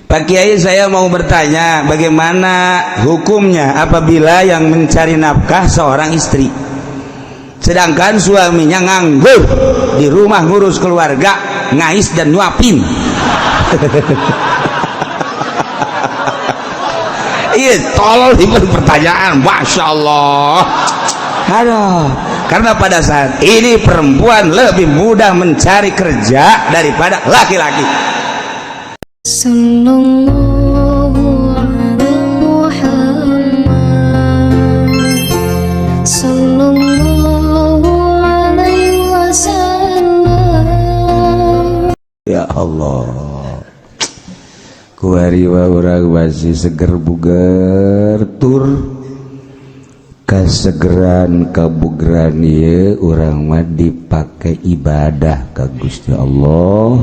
Pak Kiai, saya mau bertanya, bagaimana hukumnya apabila yang mencari nafkah seorang istri, sedangkan suaminya nganggur di rumah ngurus keluarga, ngais dan nyuapin? Iya, tolol itu pertanyaan, masya Allah. Aduh, karena pada saat ini perempuan lebih mudah mencari kerja daripada laki-laki. Sallallahu ala Muhammad, Sallallahu alaihi wasallam. Ya Allah, kuari urang masih seger buger, tur kasegeran kabugeran ieu urang mah dipake ibadah ka Gusti Allah,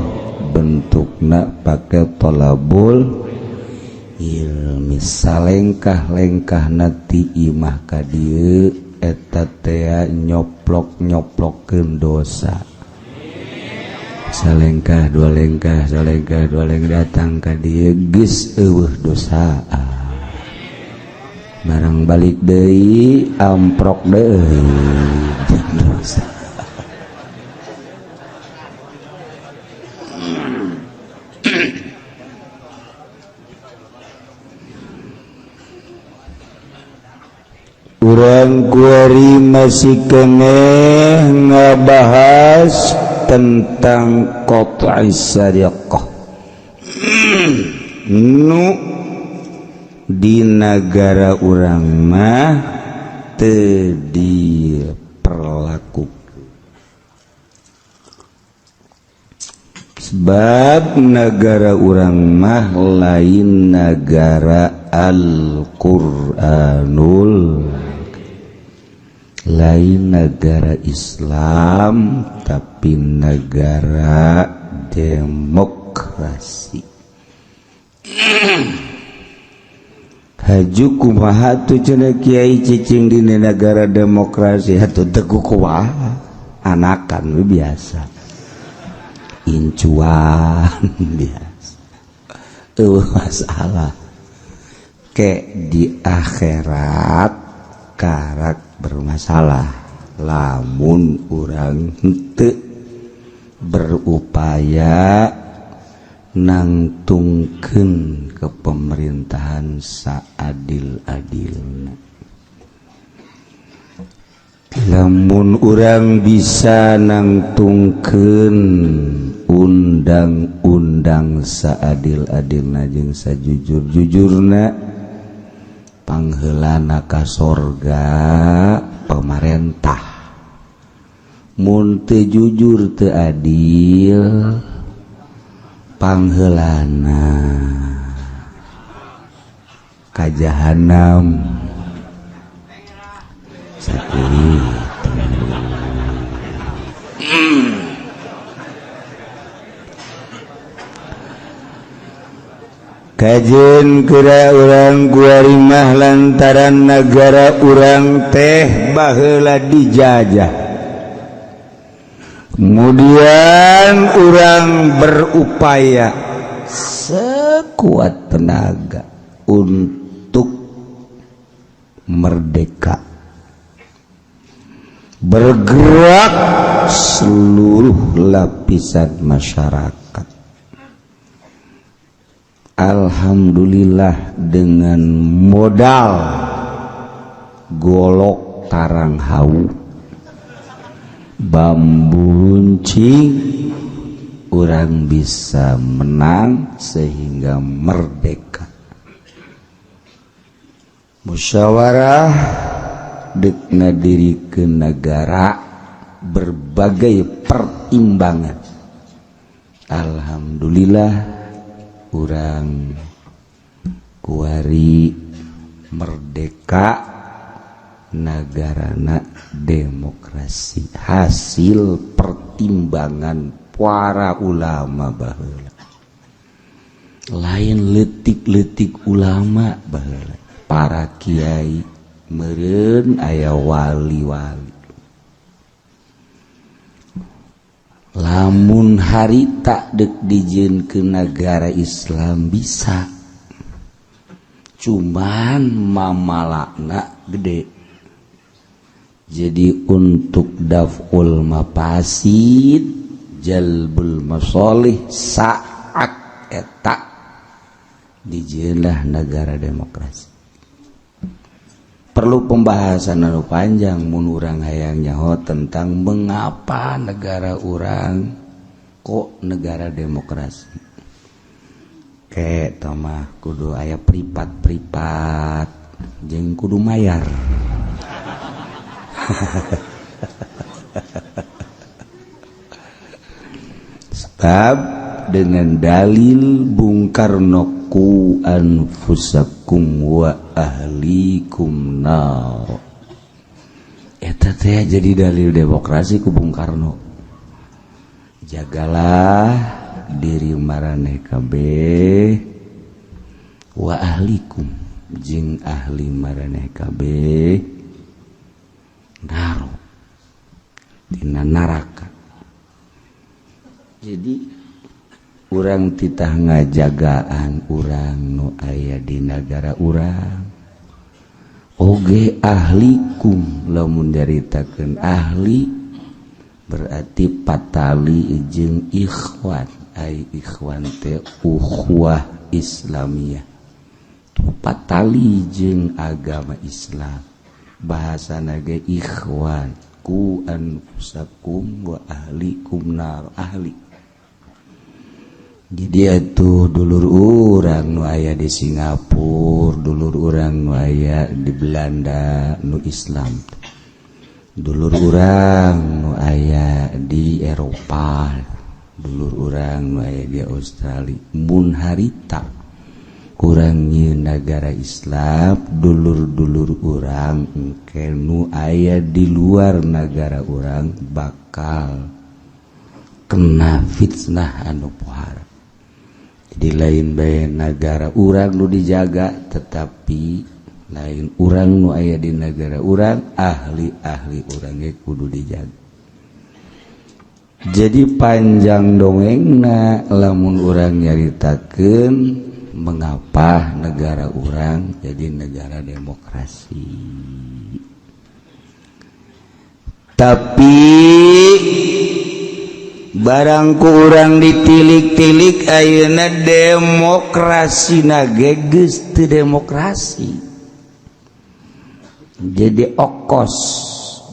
bentukna pake tolabul ilmi. Salengkah-lengkah ti imah ka dieu eta tea nyoplok-nyoplokeun dosa, salengkah dua lengkah, salengkah dua lengkah, datang ka dieu geus eueuh dosa. Barang balik deui, amprok deui dosa. Urang kuari masih keneh ngabahas tentang qat'i sariqah nu di negara urang mah teu diperlakukan, sebab negara urang mah lain negara Al-Qur'anul, lain negara Islam, tapi negara demokrasi. Haju kumaha tuh cenah, Kiai, cicing di negara demokrasi atuh teu kumaha, anakan we biasa, incuan biasa, eueuh masalah. Ke di akhirat karak bermasalah lamun urang henteu berupaya nangtungkeun ke pemerintahan saadil-adilna. Lamun urang bisa nangtungkeun undang-undang saadil-adilna jeung sajujur-jujurna, pangheulana ka sorga pemerintah. Mun teu jujur, teu adil, pangheulana ka jahanam. Sakitu. Kajeun kira urang kuari mah lantaran negara urang teh baheula dijajah, kemudian urang berupaya sekuat tenaga untuk merdeka, bergerak seluruh lapisan masyarakat. Alhamdulillah, dengan modal golok tarang hau, bambu runcing, urang bisa menang sehingga merdeka. Musyawarah dek ngadirikeun negara, berbagai pertimbangan, alhamdulillah urang kuari merdeka, negarana demokrasi, hasil pertimbangan para ulama baheula. Lain letik-letik ulama baheula, para kiai, meureun aya wali-wali. Lamun harita dek dijieun ke negara Islam bisa, cuman mamalakna gede. Jadi untuk daf'ul mafasid, jalbul masolih, saat eta dijieunlah negara demokrasi. Perlu pembahasan anu panjang mun urang hayang nyaho tentang mengapa negara urang kok negara demokrasi. Ke mah kudu aya privat-privat jeung kudu mayar. Sebab dengan dalil Bung Karno, qu anfusakum wa ahlikum nar, eta teh jadi dalil demokrasi ku Bung Karno. Jagalah diri maraneh kabeh, wa ahlikum jeung ahli maraneh kabeh, naro tina neraka. Jadi urang titah ngajagaan urang nu aya di nagara urang oge ahlikum. Lamun nyaritakeun ahli berarti patali jeung ikhwan, ai ikhwan teh ukhuwah Islamiyah, patali jeung agama Islam, bahasana ge ikhwan. Ku anfusakum wa ahlikum nar, ahli. Jadi itu dulur urang nu aya di Singapura, dulur urang nu aya di Belanda nu Islam, dulur urang nu aya di Eropa, dulur urang nu aya di Australia. Mun harita urang nyieun nagara Islam, dulur-dulur urang engke nu aya di luar nagara urang bakal kena fitnah anu pohara. Di lain bae nagara urang nu dijaga, tetapi lain urang nu aya di nagara urang, ahli-ahli urang ge kudu dijaga. Jadi panjang dongengna lamun urang nyaritakeun mengapa negara urang jadi negara demokrasi. Tapi barang ku urang ditilik-tilik ayeuna demokrasi na ge geus teu demokrasi. Jadi okos,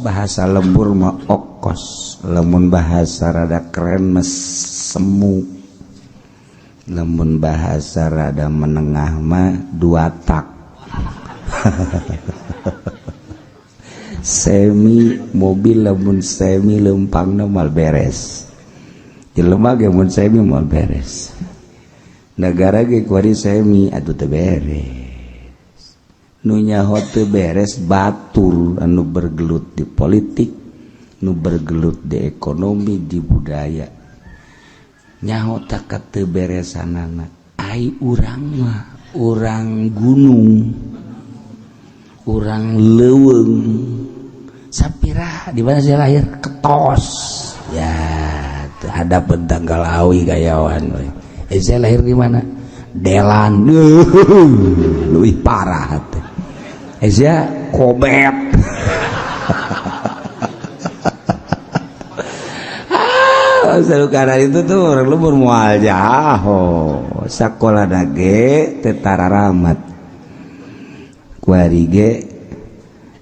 bahasa lembur mah okos, lamun bahasa rada keren mah semu, lamun bahasa rada menengah mah dua tak. Semi mobil lamun semi lempangna mal beres, jelema ge mun semi moal beres, negara ge kuari semi atuh teu beres. Nu nyaho teu beres batur anu bergelut di politik, nu bergelut di ekonomi, di budaya, nyaho tak teu beresanana. Ai urang mah urang gunung, urang leuweung, sapira di mana saya lahir ketos ya terhadap tanggal awi gayawan. Saya lahir di mana? Delan. Lebih parah teh. Saya kobet. Karena itu tuh orang lembur moal jaho. Sakola nage teu tararamat. Kuari ge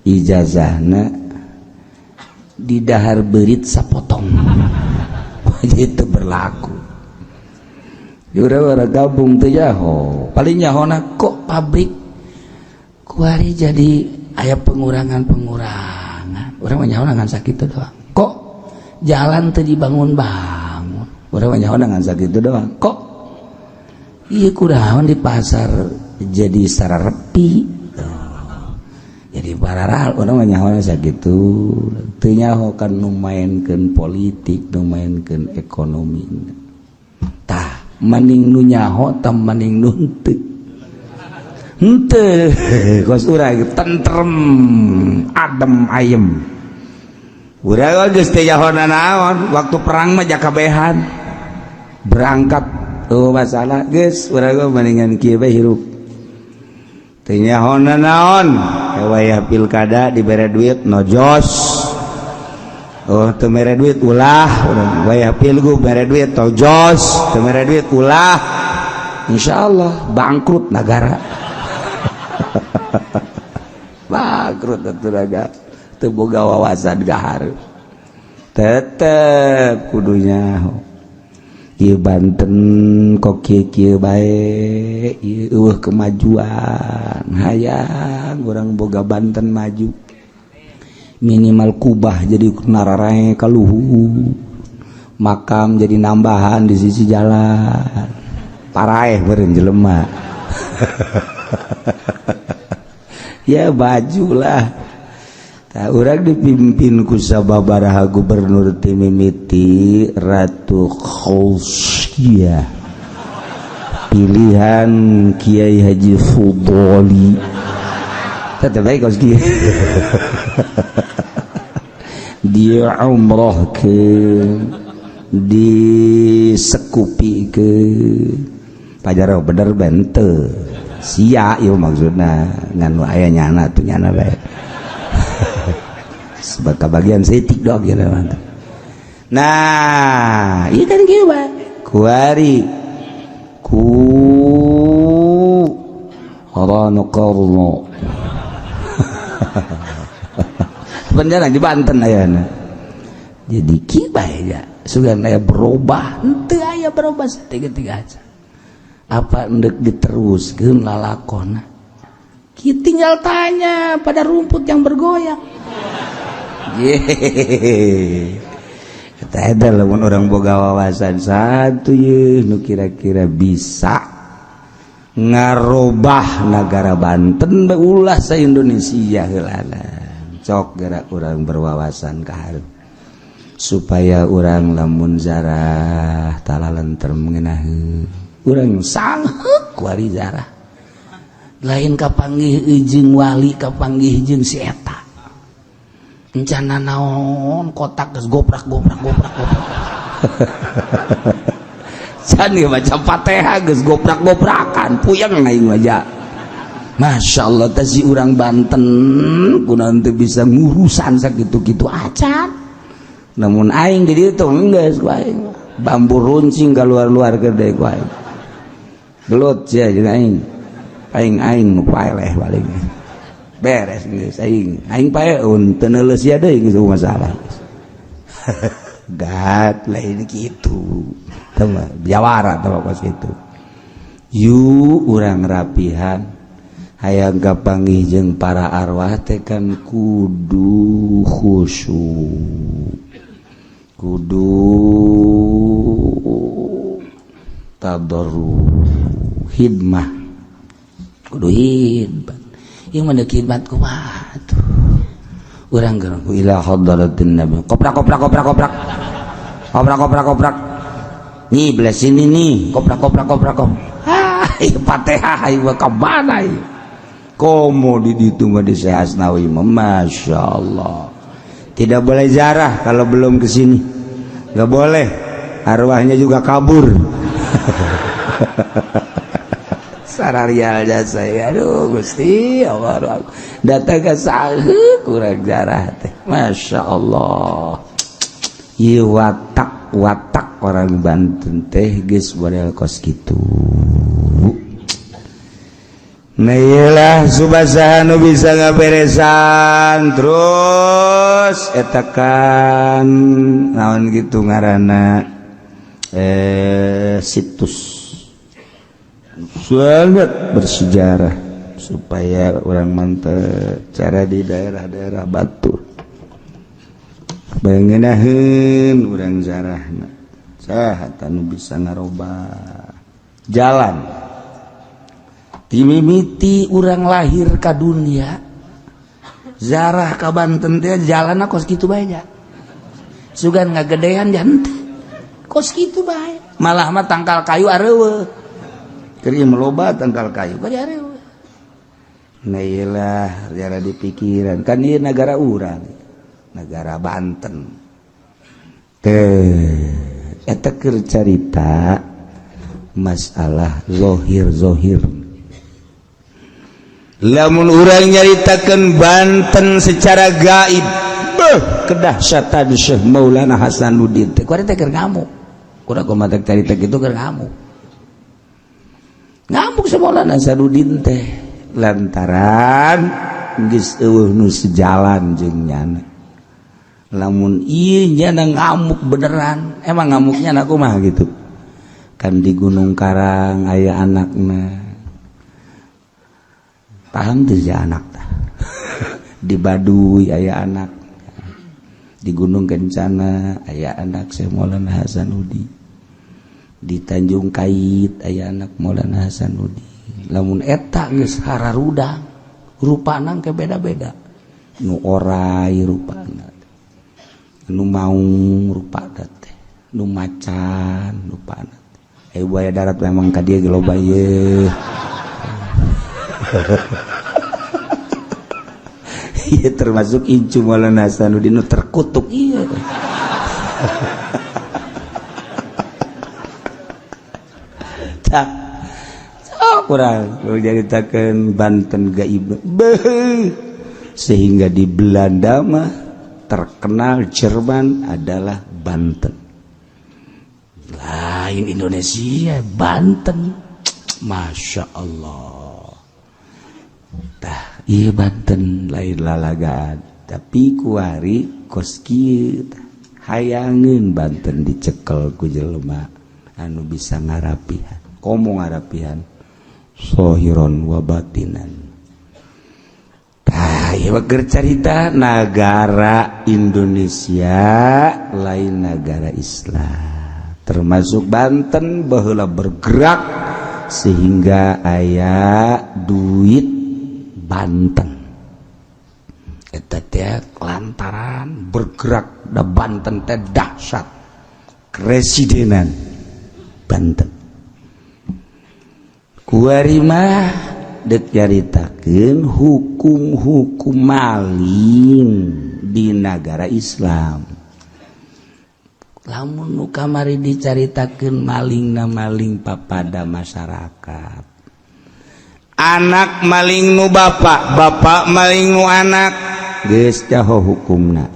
ijazahna di dahar beurit sapotong. Itu berlaku. Jura gabung teu jaho. Paling jahona kok pabrik kuari jadi aya pengurangan-pengurangan. Urang mah nyaho ngan sakitu doang. Kok jalan teu dibangun-bangun. Urang mah nyaho ngan sakitu doang. Kok ieu kunaon di pasar jadi sararepi. Jadi pararal urang mah nyaho sakitu. Teu nyaho kan nu maenkeun politik, nu maenkeun ekonomi. Tah, maning nu nyaho tah maning nu henteu. Henteu, kos urang tentrem, adem ayem. Urang geus teu nyaho naon, waktu perang mah jakabehan berangkat. Oh, masalah geus urang mah mendingan kieu bae hirup. Teu nyaho naon, wayah pilkada dibere duit nojos. Oh, teu mere duit ulah. Urang wayah pilgub mere duit tojos, teu mere duit ulah. Insyaallah bangkrut negara. Bangkrut atuh negara. Teu boga wawasan gahar. Tetep kudunya ieu Banten kok kieu-kieu bae, ieu eueuh kemajuan. Hayang urang boga Banten maju, minimal kubah jadi nararae ka luhur, makam jadi nambahan di sisi jalan, paraeh beureun jelema. Ya bajulah. Tah, urang dipimpin ku sababaraha gubernur ti mimiti Ratu Khausia, pilihan Kiai Haji Fudoli, tetep bae kos kieu, dia umroh ke disekupi ke pajaro bener bente sia ieu maksudna ngan nu aya nyana tuh nyana bae sebagai bagian setik dong gitu. Nah, iya kan kieu bae kuari ku Rano Karno beneran di Banten ayana jadi kieu bae ya sugan aya berubah henteu aya berubah tiga-tiga aja apa endek diteruskeun lalakona. Kita tinggal tanya pada rumput yang bergoyang. Yeay. Eta eta lamun orang boga wawasan satu ye nu kira-kira bisa ngarobah negara Banten ulah sa Indonesia heulana. Cok gerak urang berwawasan ka hareup supaya urang lamun zarah talalentrem ngeunaheun urang sangheuk kuari zarah lain kapanggih jeung wali, kapanggih jeung si eta encana naon kotak geus goprak goprak goprak goprak. Can ieu maca Fatihah geus goprak goprakan, puyeng aing mah. Masya Allah, teh si urang Banten kunaon teu bisa ngurusan sakitu-kitu acan. Namun aing di ditu geus ku aing bambu runcing keluar-luar gede ku aing gelut sia jeung aing. Aing aing nu paeleh paling beres geus aing aing paeun teu neuleus sia deui geus masalah. Gat lain kitu teh mah jawara teh kos kitu. Yu urang rapihan hayang kapanggih jeung para arwah teh kan kudu khusyuk, kudu tadarru, hidmah, kudu hidmat. Ieu mah khidmat kumaha tuh urang geus ila hadratin nabi koprak koprak koprak koprak koprak koprak koprak nih belah sini nih koprak koprak koprak koprak. Ah, ieu Fatihah ieu ka mana ieu? Komo di ditu mah di Syekh Asnawi mah Masya Allah tidak boleh jarah kalau belum ke sini, nggak boleh, arwahnya juga kabur. Sararial jasa ya, aduh Gusti Allah, datang ke sahu kurang jarah teh Masya Allah. Ieu watak watak orang Banten teh geus model kos kitu. Nah iyalah subasa nu bisa ngaberesan terus eta kan naon gitu ngaranna situs sangat bersejarah supaya orang mantep cara di daerah-daerah Batur bangenaheun urang zarahna saha nu bisa ngarobah jalan timimiti urang lahir ka dunia zarah ka Banten teh jalanna kos kitu bae nya sugan ngagedean janten kos kitu bae malah mah tangkal kayu areueuh keur ieu loba tangkal kayu bari areueuh. Nah iyalah jara di pikiran kan ieu negara urang. Negara Banten teh. Eta keur carita masalah zohir zohir. Lamun urang nyaritakeun Banten secara gaib, beuh, kedahsyatan Syekh Maulana Hasanuddin teh. Kuari teh keur ngamuk. Kurang kumaha carita kitu, keur ngamuk. Ngamuk Syekh Maulana Hasanuddin teh lantaran geus euweuh nu sejalan jeung nyana. Lamun ieu nyana ngamuk beneran, emang ngamuknya na kumaha gitu. Kan di Gunung Karang aya anakna, paham tuh ya, anak tah di Baduy aya anak, di Gunung Kencana aya anak Syekh Maulana Hasanuddin, di Tanjung Kait aya anak Maulana Hasanuddin. Lamun eta geus hararudang, rupana ke beda-beda, nu orai rupana, nu maung rupana teh, nu macan rupana. Eh, buaya darat memang ka dieu ge loba ye. Iya, termasuk incu Maulana Hasanuddin nu terkutuk, iya. Tak sok urang nyaritakeun Banten gaib. Beuh, sehingga di Belanda mah terkenal Jerman adalah Banten, lain Indonesia, Banten. Masya Allah. Tah iya, Banten lain lalagaan, tapi kuari kos kieu hayangeun Banten dicekel ku jelema anu bisa ngarapihan, komo ngarapihan sohiron wa batinan. Tah ieu keur carita nagara Indonesia, lain negara Islam, termasuk Banten baheula bergerak sehingga aya duit Banten. Eta teh lantaran bergerak da Banten teh dahsyat, Kresidenan Banten. Kuari mah dek nyaritakeun hukum-hukum maling di negara Islam. Lamun nu kamari dicaritakeun malingna maling papada masyarakat, anak maling nu bapak, bapak maling nu anak, geus jaho hukumna.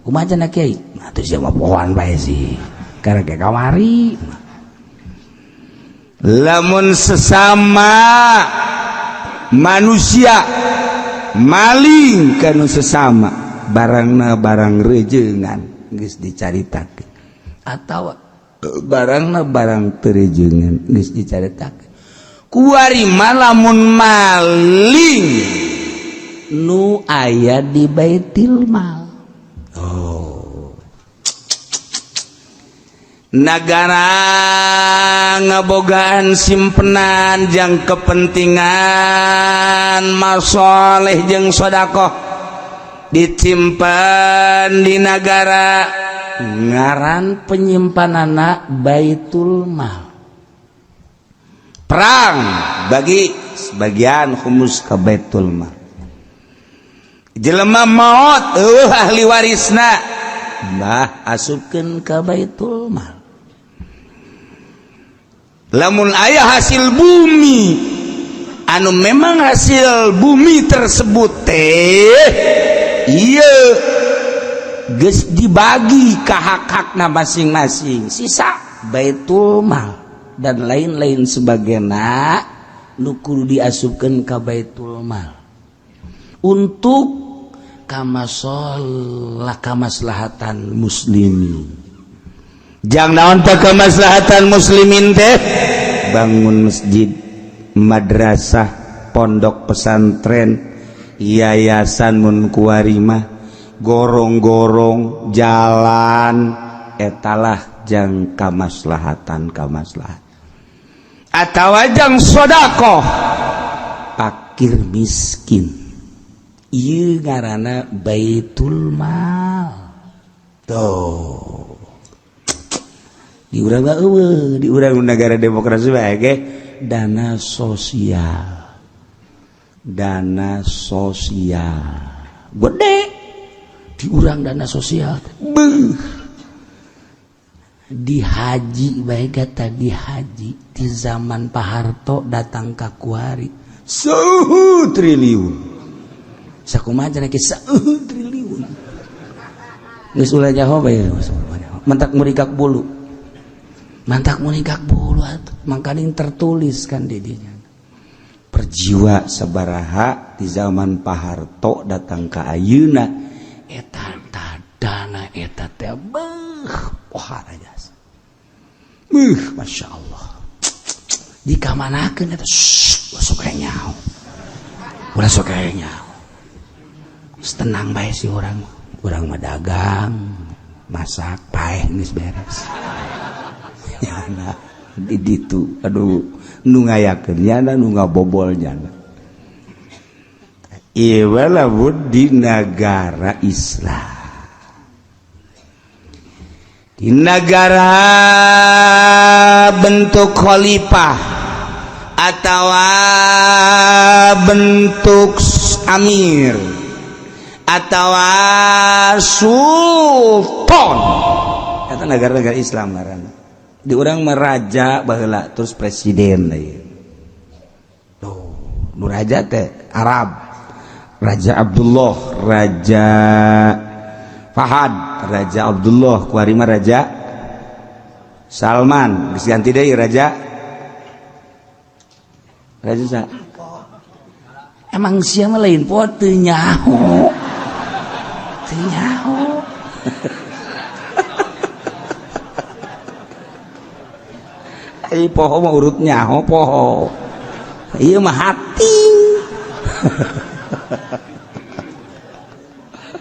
Kumaha cenah, Kiai? Nah, teu sia mah, pohoan bae sih karena kayak kamari. Lamun sesama manusia maling kanu sesama, barangna barang rejengan geus dicaritakeun, atau barangna barang teu rejengan geus dicaritakeun. Kuari mah lamun maling nu aya di baitul mal. Oh, negara ngabogaan simpenan jang kepentingan masoleh jeung sodakoh, disimpan di negara, ngaran penyimpanana baitul mal. Perang bagi sebagian humus ke baitul mal. Jelema maot, euweuh ahli warisna, bah, asupkeun ka baitul mal. Lamun aya hasil bumi anu memang hasil bumi tersebut teh iya geus dibagi ke hak-hakna masing-masing, sisa baitul mal dan lain-lain sebagainya, nu kudu diasupkeun ka baitul mal untuk kamasolah, kamaslahatan muslimin. Jang naon teh kemaslahatan muslimin teh? Bangun masjid, madrasah, pondok pesantren, yayasan, mun kuari mah gorong-gorong jalan, etalah jang kamaslahatan, kamaslahat atau jang sodakoh fakir miskin. Ieu ngaranna baitul mal. Tuh, di urang mah euweuh, di urang negara demokrasi bae ge dana sosial, dana sosial gede. Diurang dana sosial. Beuh. Di haji bae kata di haji di zaman Pak Harto datang ka kuari 1 triliun. Sakumaha cenah ge 1 triliun. Geus ulah nyaho bae mantak murikak bulu. Mantak murikak bulu atuh mangkaning tertulis kan di dinya. Perjiwa sabaraha di zaman Pak Harto datang ka ayeuna eta dana eta teh beuh pohara jasa. Beuh Masya Allah. Dikamanakeun eta ulah sok aya nyaho. Ulah sok aya nyaho. Tenang bae si urang. Urang mah dagang, masak, paeh geus beres. Nyana di ditu aduh nu ngayakeun nyana nu ngabobol nyana. Ieu lamun di negara Islam. Di negara bentuk khalifah atau bentuk amir atau sultan eta negara-negara Islam ngaranna. Di urang mah raja baheula terus presiden deui. Tuh, nu raja teh Arab. Raja Abdullah, Raja Fahad, Raja Abdullah, kuari mah Raja Salman, geus ganti deui Raja Raja sa. Emang sia mah lain poe teu nyaho. Teu nyaho. Ai poho mah urut nyaho poho. Ieu mah hati.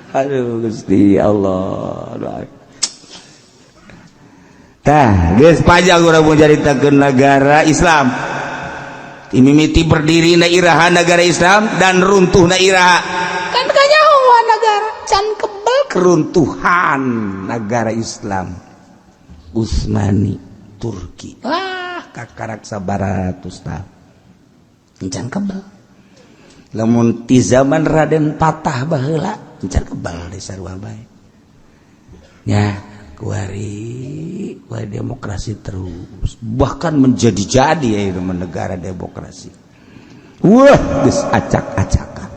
Aduh Gusti Allah. Tah, geus pajak urang mun caritakeun negara Islam. Mimiti berdiri na iraha negara Islam dan runtuh na iraha. Kan kanyahoan negara can kebel keruntuhan negara Islam. Utsmani Turki. Lah kakarak sabaratus tahun. Can kebel. Lamun ti zaman Raden Patah baheula can kebal di sarua bae. Ya, kuari kuari demokrasi terus. Bahkan menjadi-jadi ya negara demokrasi. Wah, geus acak-acakan.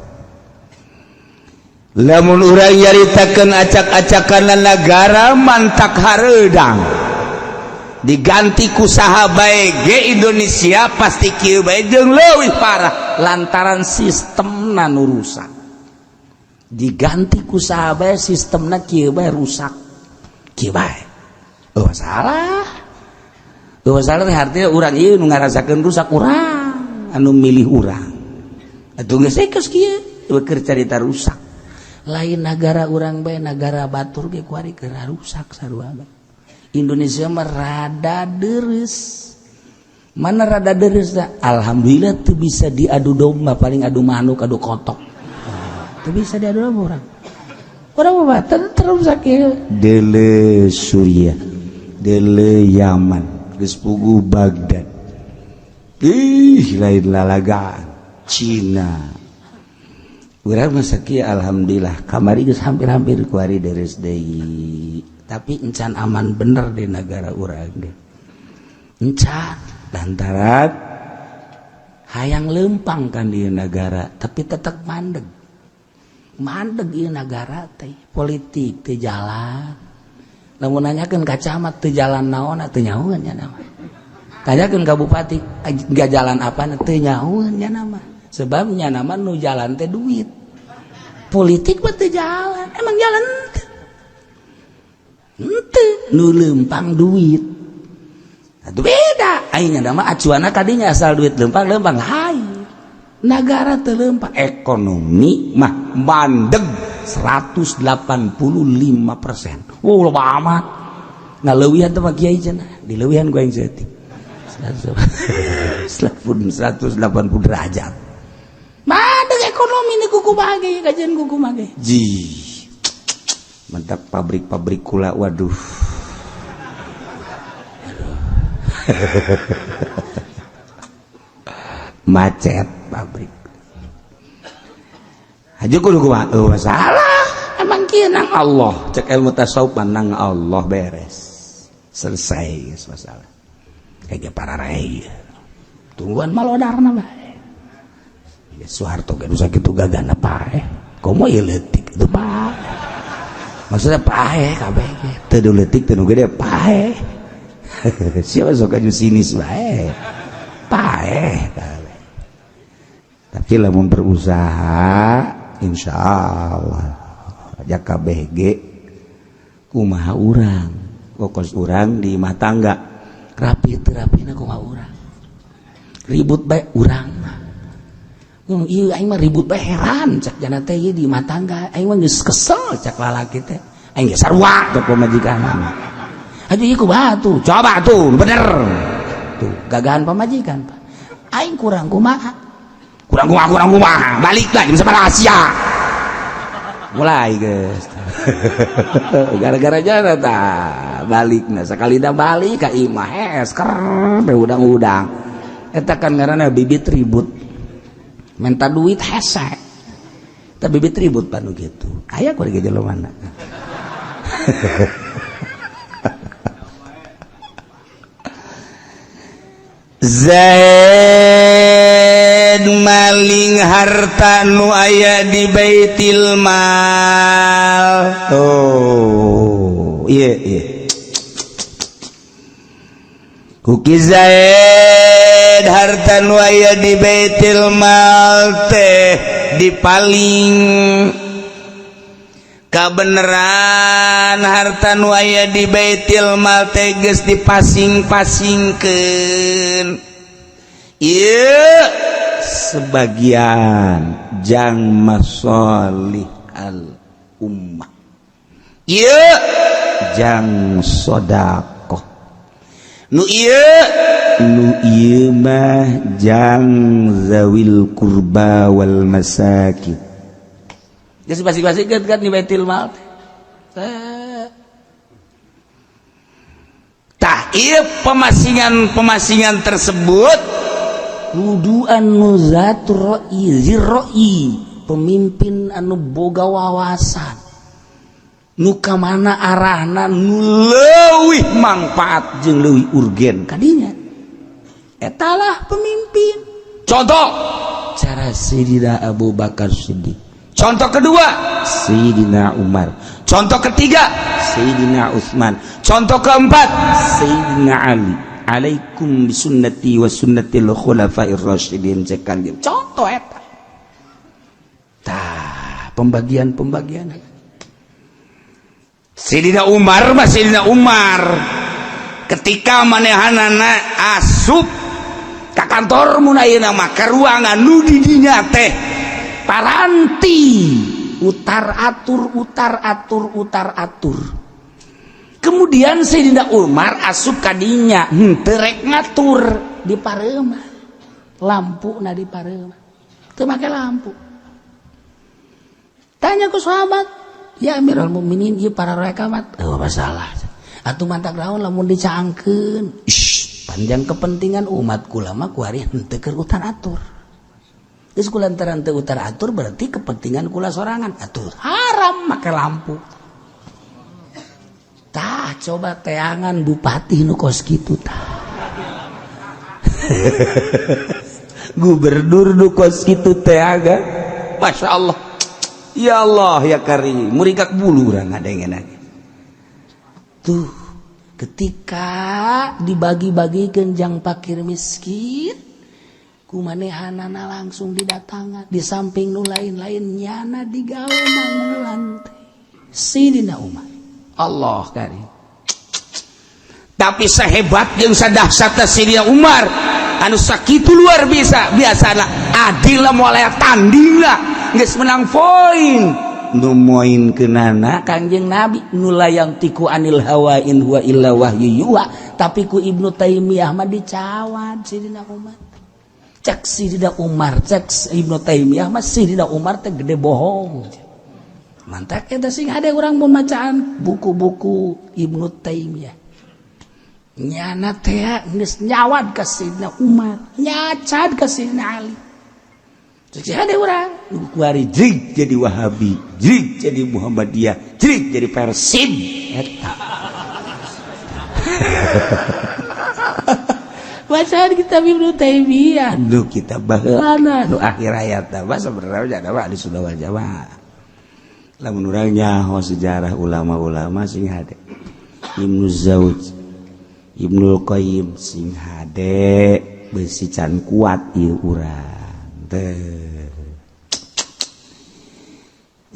Lamun urang nyaritakeun acak-acakan negara mantak hareudang. Diganti ku saha bae ge Indonesia pasti kieu bae jeung leuwih parah lantaran sistemna nu rusak. Diganti ku saha bae sistemna kieu bae rusak. Kieu bae. Eueuh salah. Eueuh salah teh artinya urang ieu nu ngarasakeun rusak urang, anu milih urang. Atuh geus geus kieu, keur carita rusak. Lain nagara urang bae, nagara batur ge kuari keur rusak sarua bae. Indonesia mah rada deres. Mana rada deres dah? Alhamdulillah tuh bisa diadu domba, paling adu manuk, adu kotok. Tuh bisa diadu domba orang. Orang mah terus sakit. Dele Suriah, dele Yaman, geus puguh Baghdad. Ih, lain lalagaan Cina. Urang mah sakieu alhamdulillah kamari geus hampir-hampir kuari deres deui. Tapi encan aman bener di negara urang ge. Encan lantaran hayang lempang kan di negara, tapi tetap mandeg. Mandeg ieu nagara teh, politik teh jalan. Lamun nanyakeun ka camat teu jalan naon teu nyahoeun nya nama. Tanyakeun ka bupati enggak jalan apa teu nyahoeun nya nama. Sebabnya nama nu jalan teh duit. Politik mah teu jalan, emang jalan henteu nu lempang duit. Atuh beda, aing nama acuanna kadinya asal duit lempang-lempang lain. Nagara teu lempang, ekonomi mah mandeg 185%. Wow, loba amat. Ngaleuwihan teh mah kiai cenah, dileuwihan ku aing saeutik. 180 derajat. Mandeg ekonomi ni kuku mage, kajian kuku mage. Ji. Mantap pabrik-pabrik kula, waduh. Aduh. Macet pabrik. Haji kudu kumaha? Salah. mangkieu nang Allah. Cek ilmu tasawuf nang Allah beres. Selesai geus masalah. Kayak para rai. Tungguan malodarna bae. Ya Soeharto ge nu sakitu gagana paeh. Komo ieu leutik itu paeh. Maksudnya paeh kabeh ge. Teu leutik teu nu gede paeh. Siapa sok aju sinis bae. Paeh kabeh. Tapi lamun berusaha insya Allah aja kabeh ge kumaha urang. Kokos urang di imah tangga rapi teu rapina kumaha urang. Ribut bae urang mah. Ieu aing mah ribut bae heran cak jana teh ieu di imah tangga aing mah geus kesel cak lalaki teh. Aing geus sarua cak pamajikan. Aduh ieu kumaha tuh? Coba tuh bener. Tuh gagahan pamajikan Pak. Aing kurang kumaha? Kurang kumaha balik lah jam sabaraha sia. Mulai geus. Gara-gara jana tah balik nah sakali dah balik ka imah hes ker be udang-udang. Eta kan ngaranna bibit ribut. Minta duit hese. Eta bibit ribut panu kitu. Aya ku ge jelema mana. Zaid maling harta nu aya di Baitil Mal. Oh, iya iya. Kuki Zaid harta nu aya di Baitil Mal teh dipaling. Kabeneran harta nu aya di Baitil Mal teh geus dipasing-pasingkeun. Ieu sebagian jang masolih al ummah. Ieu jang sedekah. Nu ieu mah jang zawil kurba wal masakin. Geus pasing-pasingkeun kan di Baitil Mal teh. Tah ieu pemasingan-pemasingan tersebut kudu anu zatur ra'i zirra'i, pemimpin anu boga wawasan nu ka mana arahna nu leuwih mangpaat jeung leuwih urgen kadinya. Etalah pemimpin. Contoh cara Sayyidina Abu Bakar Siddiq. Contoh kedua Sayyidina Umar. Contoh ketiga Sayyidina Utsman. Contoh keempat Sayyidina Ali. Alaikum bisunnati wa sunnatil khulafair rasyidin cek kanjeng. Contoh eta. Tah, pembagian-pembagian. Sayyidina Umar mah Sayyidina Umar ketika manehanana asup ka kantor mun ayeuna mah ka ruangan nu di dinya teh paranti utar atur utar atur utar atur. Kemudian Sayyidina Umar asup kadinya henteu rek ngatur di pareumah, lampu na di pareumah teu make lampu. Tanya ku sahabat, ya Amirul Mukminin ieu para rekamat eueuh masalah atuh mantak naon lamun dicaangkeun. Ish, panjang kepentingan umat kula mah kuari henteu keur utar atur. Geus kulantaran teu utar atur berarti kepentingan kula sorangan atuh haram make lampu. Tah coba teangan bupati nu kos kitu tah. Gubernur nu kos kitu teaga. Masya Allah. Ya Allah ya Karim, murikak bulu urang ngadengen lagi. Tuh, ketika dibagi-bagikeun jang fakir miskin, kumanehanana langsung didatangan di samping nu lain-lain nyana digawe manggulan teh. Sayyidina Umar. Allah Karim. Tapi sehebat jeung sadahsyatna Sayyidina Umar anu sakitu luar biasa biasana adil lah moal aya tanding lah geus menang poin nu moinkeunana Kangjeng Nabi nu layang tiku anil hawa in huwa illa wahyu yuha, tapi ku Ibnu Taimiyah mah dicawad Sayyidina Umar. Cek Sayyidina Umar, cek Ibnu Taimiyah mah Sayyidina Umar teh gede bohong. Mantak eta sing ada urang mun macaan buku-buku Ibnu Taimiyah. Nyana teh geus nyawad ka Sayyidina Umar, nyacad ka Sayyidina Ali. Cek si hade urang nu kuari jrig jadi Wahabi, jrig jadi Muhammadiyah, jrig jadi Persib eta. Bacaan kitab Ibnu Taimiyah nu kitab baheulana nu akhir hayat mah sebenarnya mah ahli sunnah wal jamaah. Lamun urang nyaho sejarah ulama-ulama sing hade. Ibnu Zauj, Ibnul Qayyim sing hade besi can kuat ieu urang.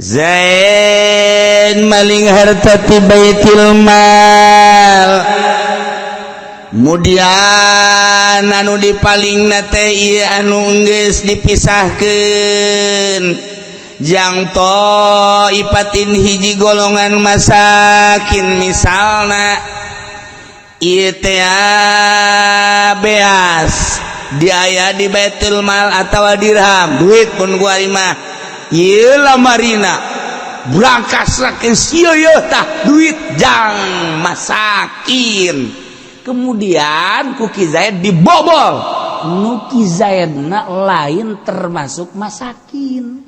Zaid maling harta ti Baitul Mal. Mudian anu dipalingna teh ieu anu geus dipisahkeun jang toipatin hiji golongan masakin misalna ieu teh beas diaya di Baitul Mal atawa dirham duit pun gua mah ieu lamarina berangkas saking sieu tah duit jang masakin. Kemudian ku Ki Zaid dibobol nu Ki Zaidna lain termasuk masakin.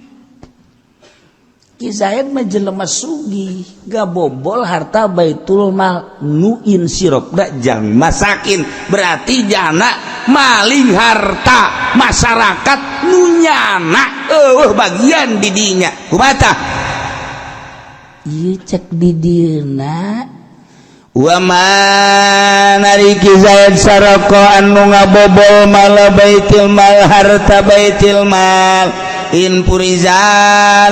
Ki Zaid mah jelema sugih gabobol harta Baitul Mal nu insirop da jang masakin berarti jana maling harta masyarakat nu nyana eueuh bagian di dinya kumaha ieu cek di dieuna wa man ari Ki Zaid saraka anu ngabobol mal Baitul Mal harta Baitul Mal in puriza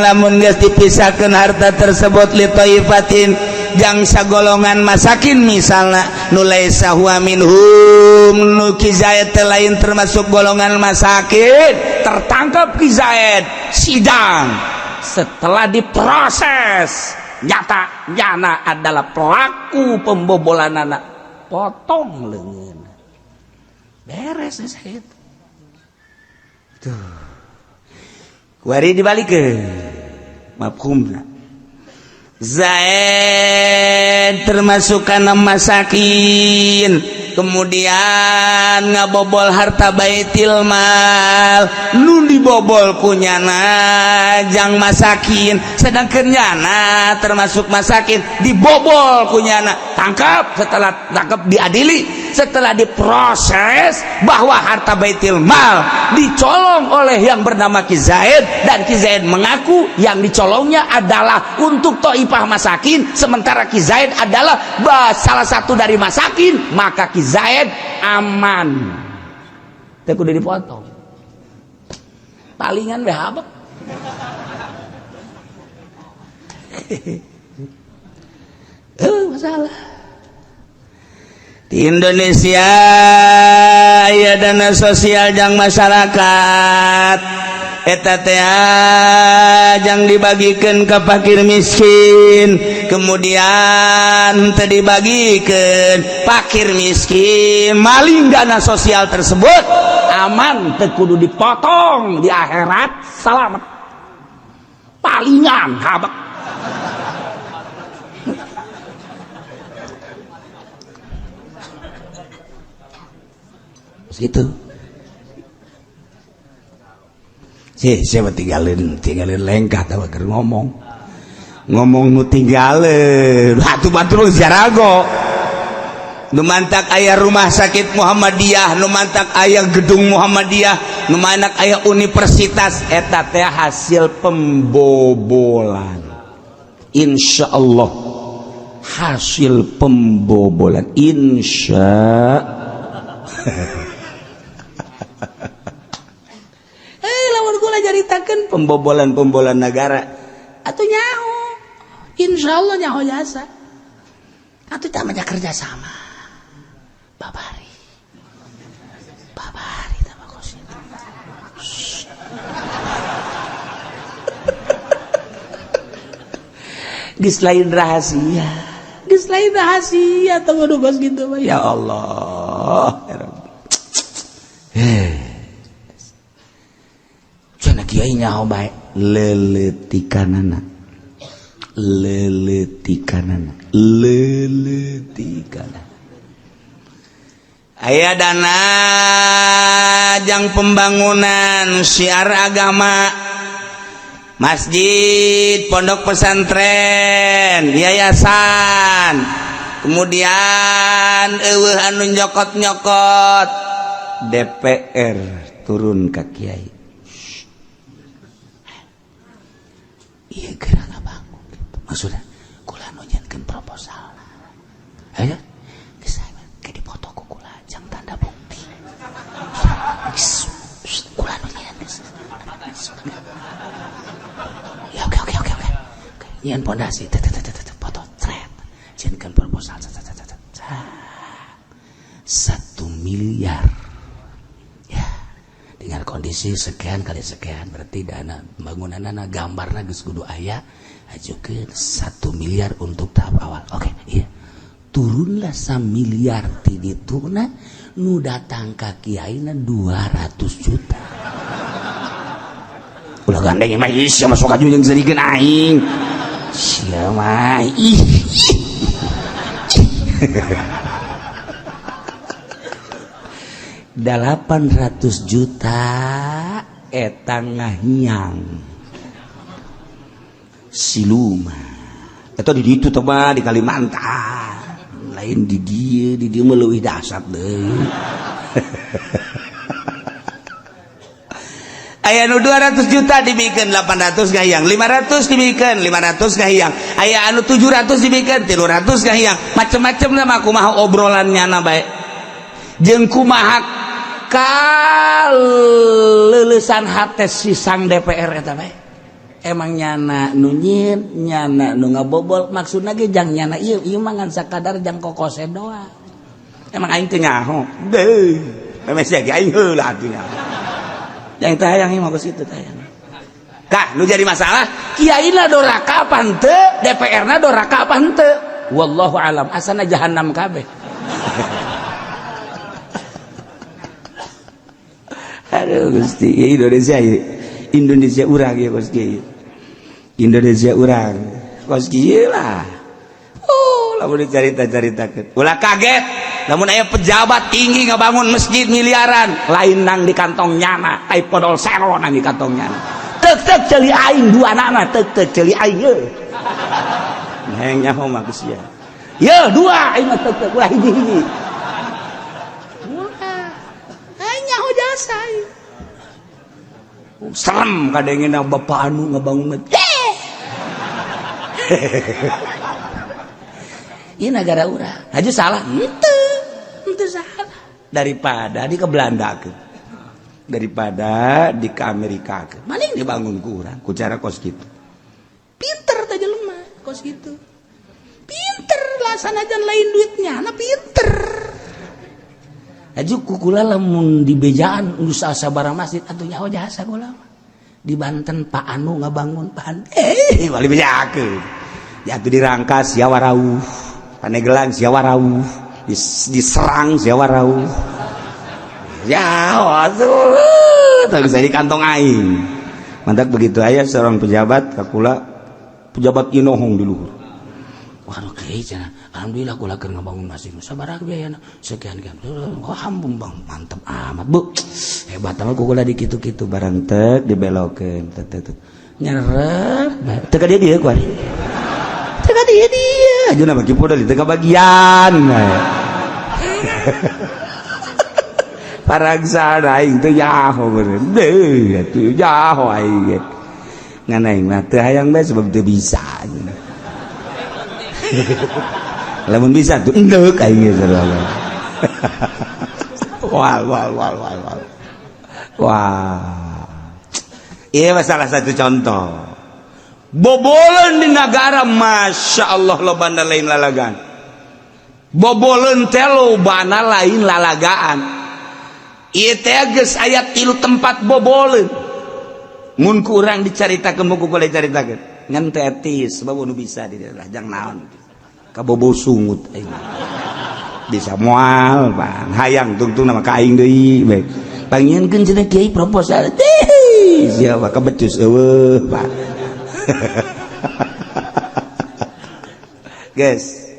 lamun geus dipisahkeun harta tersebut li taifatin jang sagolongan masakin misalna nu laisa huwa minhum nu Ki Zaid teh lain termasuk golongan masakin tertangkap Ki Zaid sidang setelah diproses nyata nyana adalah pelaku pembobolan anak potong leungeun beres Zaid tuh. Wari dibalikeun mafhumna Zaid termasuk kana masakin kemudian ngabobol harta Baitul Mal nu dibobol ku nyana jang masakin sedangkan nyana termasuk masakin dibobol ku nyana tangkap setelah tangkap diadili setelah diproses bahwa harta Baitul Mal dicolong oleh yang bernama Ki Zaid dan Ki Zaid mengaku yang dicolongnya adalah untuk toipah masakin sementara Ki Zaid adalah salah satu dari masakin maka Ki Zaid aman teh kudu dipotong palingan we habek. Masalah di Indonesia aya dana sosial jang masyarakat eta teh jang dibagikeun ka fakir miskin kemudian teu dibagikeun fakir miskin maling dana sosial tersebut aman teu kudu dipotong di akhirat selamat palingan habek. Gitu sih siapa tinggalin lengkah tahu keur ngomong nu tinggalin batu batu jarago nu mantak aya rumah sakit Muhammadiyah nu mantak aya gedung Muhammadiyah nu mantak aya universitas eta teh hasil pembobolan insyaallah hasil pembobolan insya caritakeun pembobolan-pembobolan negara atuh nyaho insyaallah nyaho jasa atuh tah mah kerja sama babari babari tah mah kos itu geus lain rahasia tah kudu kos kitu mah ya Allah ya Rabbi. Kiai nyaho bae leuletikanana leuletikanana leuletikanana Aya dana jang pembangunan syiar agama, masjid, pondok pesantren, yayasan. Kemudian eueuh anu nyokot-nyokot, DPR turun ka kiai. Iya, geura ngabangun gitu. Maksudnya kula nu nyieunkeun proposal. Ayo geus ke dipoto ku kula jang tanda bukti. Kula nu nyieun geus. Ya, oke oke oke oke. Nyieun pondasi, tet tet tet, foto cret. Nyieunkeun proposal cet cet cet. 1 miliar. Ya, dengan kondisi sekian kali sekian berarti dana pembangunan, gambarna geus kudu aya, ajukeun 1 miliar untuk tahap awal. Oke, iya. Turunlah 1 miliar ti dituna, nu datang ka kiaina 200 juta. Ulah gandeng mah, ih, sia masuk aju jeung serikeun aing. Sia mah, ih. 800 juta eta ngahiang siluman eta di ditu teh mah, di Kalimantan, lain di dieu. Di dieu mah leuwih dahsyat deui. Aya nu 200 juta dibikeun, 800 ngahiyang. 500 dibikeun, 500 ngahiyang. Aya anu 700 dibikeun, 300 ngahiyang. Macem-macem mah, kumaha obrolannya na bae jeung kumaha kaleulesan hate si sang DPR eta bae. Emang nyana nu nyieun, nyana nu ngabobol, maksudna ge jang nyana ieu, ieu mah ngan sakadar jang kokose doang. Emang aing teu nyaho deuh, memeh sia ge aing heula atuh nyaho. Yang teu hayang mah geus kitu teh hayang. Kah nu jadi masalah, kiaina doraka apa henteu, DPR na doraka apa henteu, wallahu alam, asana jahanam kabeh. Aduh Gusti, ya Indonesia ya. Indonesia urang ya kos kieu. Indonesia urang kos kieu lah. Oh, lamun dicarita-caritakeun. Ulah kaget lamun aya pejabat tinggi ngabangun masjid miliaran, lain nang di kantong nyana, tai podol sero nang di kantong nyana. Tek tek ceuli aing dua nana, tek tek ceuli aing ye. Hayang nyaho mah geus sia. Ye dua aing mah tek tek ulah hiji-hiji. Ulah. Aing nyaho jasa aing. Serem kadengena bapak anu ngebangun masjid. Ini negara urang. Aja salah. Henteu. Henteu salah. Daripada di ke Belanda ke. Daripada di ke Amerika ke. Maling dibangun ku urang ku cara kos kitu. Pinter teh jelema kos kitu. Pinter lah sanajan lain duitnya, na pinter. Aju kukula lamun di bejaan usaha barang masjid atuh nyaho jasa kula mah. Di Banten Pak Anu ngabangun Pak bali bejakeun. Ya atuh dirangkas sia warauh. Panegelang sia warauh. Diserang sia warauh. Ya atuh teu bisa di kantong aing. Mantak begitu aya seorang pejabat kakula, pejabat inohong di luhur. Waduh kiai cenah, alhamdulillah kula keur ngabangun masjid. Sabaraha biayana? Sekian sekian. Oh, hambung bang, mantep amat, Bu. Hebat amat kula di kitu-kitu barang tek dibelokeun tek tek tek. Nyerep, teu ka dieu dieu kuari. Teu ka dieu dieu. Ajuna bagi podol teu kabagian. Parangsa aing teu nyaho beureun. Deuh atuh nyaho aing ge. Ngan aing mah teu hayang bae sebab teu bisa. Lamun bisa tuh endek aing ge. Wah wah wah wah wah. Wah. Iya, salah satu contoh. Boboleun di negara, masya Allah, lobana lain lalagaan. Boboleun teh lobana lain lalagaan. Ieu teh geus aya tilu tempat boboleun. Mun ku urang dicaritakeun, mun ku kula dicaritakeun. Ngan teh etis sebab nu bisa di daerah jang naon. Kabobo sungut aing. Bisa moal pan hayang tungtung nama ka aing deui bae. Pangieunkeun cenah kiai proposal. Siapa kebecus eueuh Pak. Guys,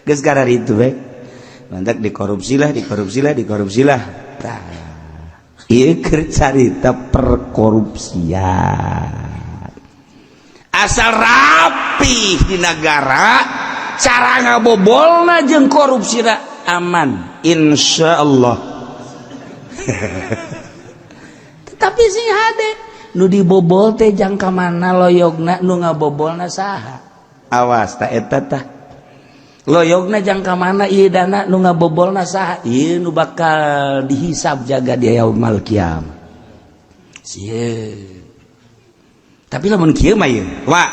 geus karar itu bae. Mantak dikorupsi lah, dikorupsi lah, dikorupsi lah. Tah, ieu keur carita perkorupsian. Asal rapi di negara, cara ngabobolna jeung korupsina aman, insyaallah. Tetapi sing hade nu dibobol teh jangka mana loyogna, nu ngabobolna saha? Awas ta eta tah. Loyogna jangka mana ieu dana, nu ngabobolna saha? Ieu nu bakal dihisab jaga di yaumul kiamah. Sieun. Tapi lamun kieu mah ieu, wa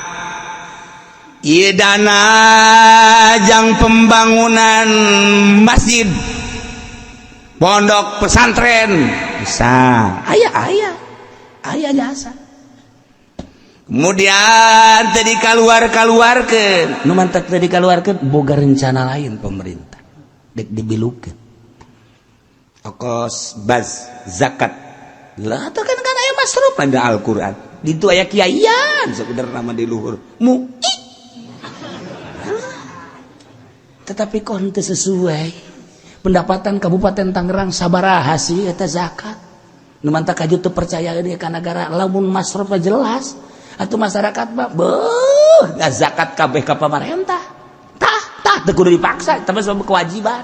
ieu dana jang pembangunan masjid, pondok pesantren bisa, aya aya aya jasa. Kemudian tadi keluar keluarkan, nu mantak tadi keluarkan boga rencana lain pemerintah, dek dibilukeun. Okos baz zakat lah tuh kan kan aya masruf pada Al-Qur'an. Ditu aya kiaian sekedar nama di luhur. Mu tetapi kok henteu sesuai pendapatan Kabupaten Tangerang sabaraha sih eta zakat. Nu mantak kaju teu percaya deui ka negara lamun masruf jelas atuh masyarakat mah beuh ngazakat kabeh ka pamarentah. Tah tah teu kudu dipaksa tapi sebab kewajiban.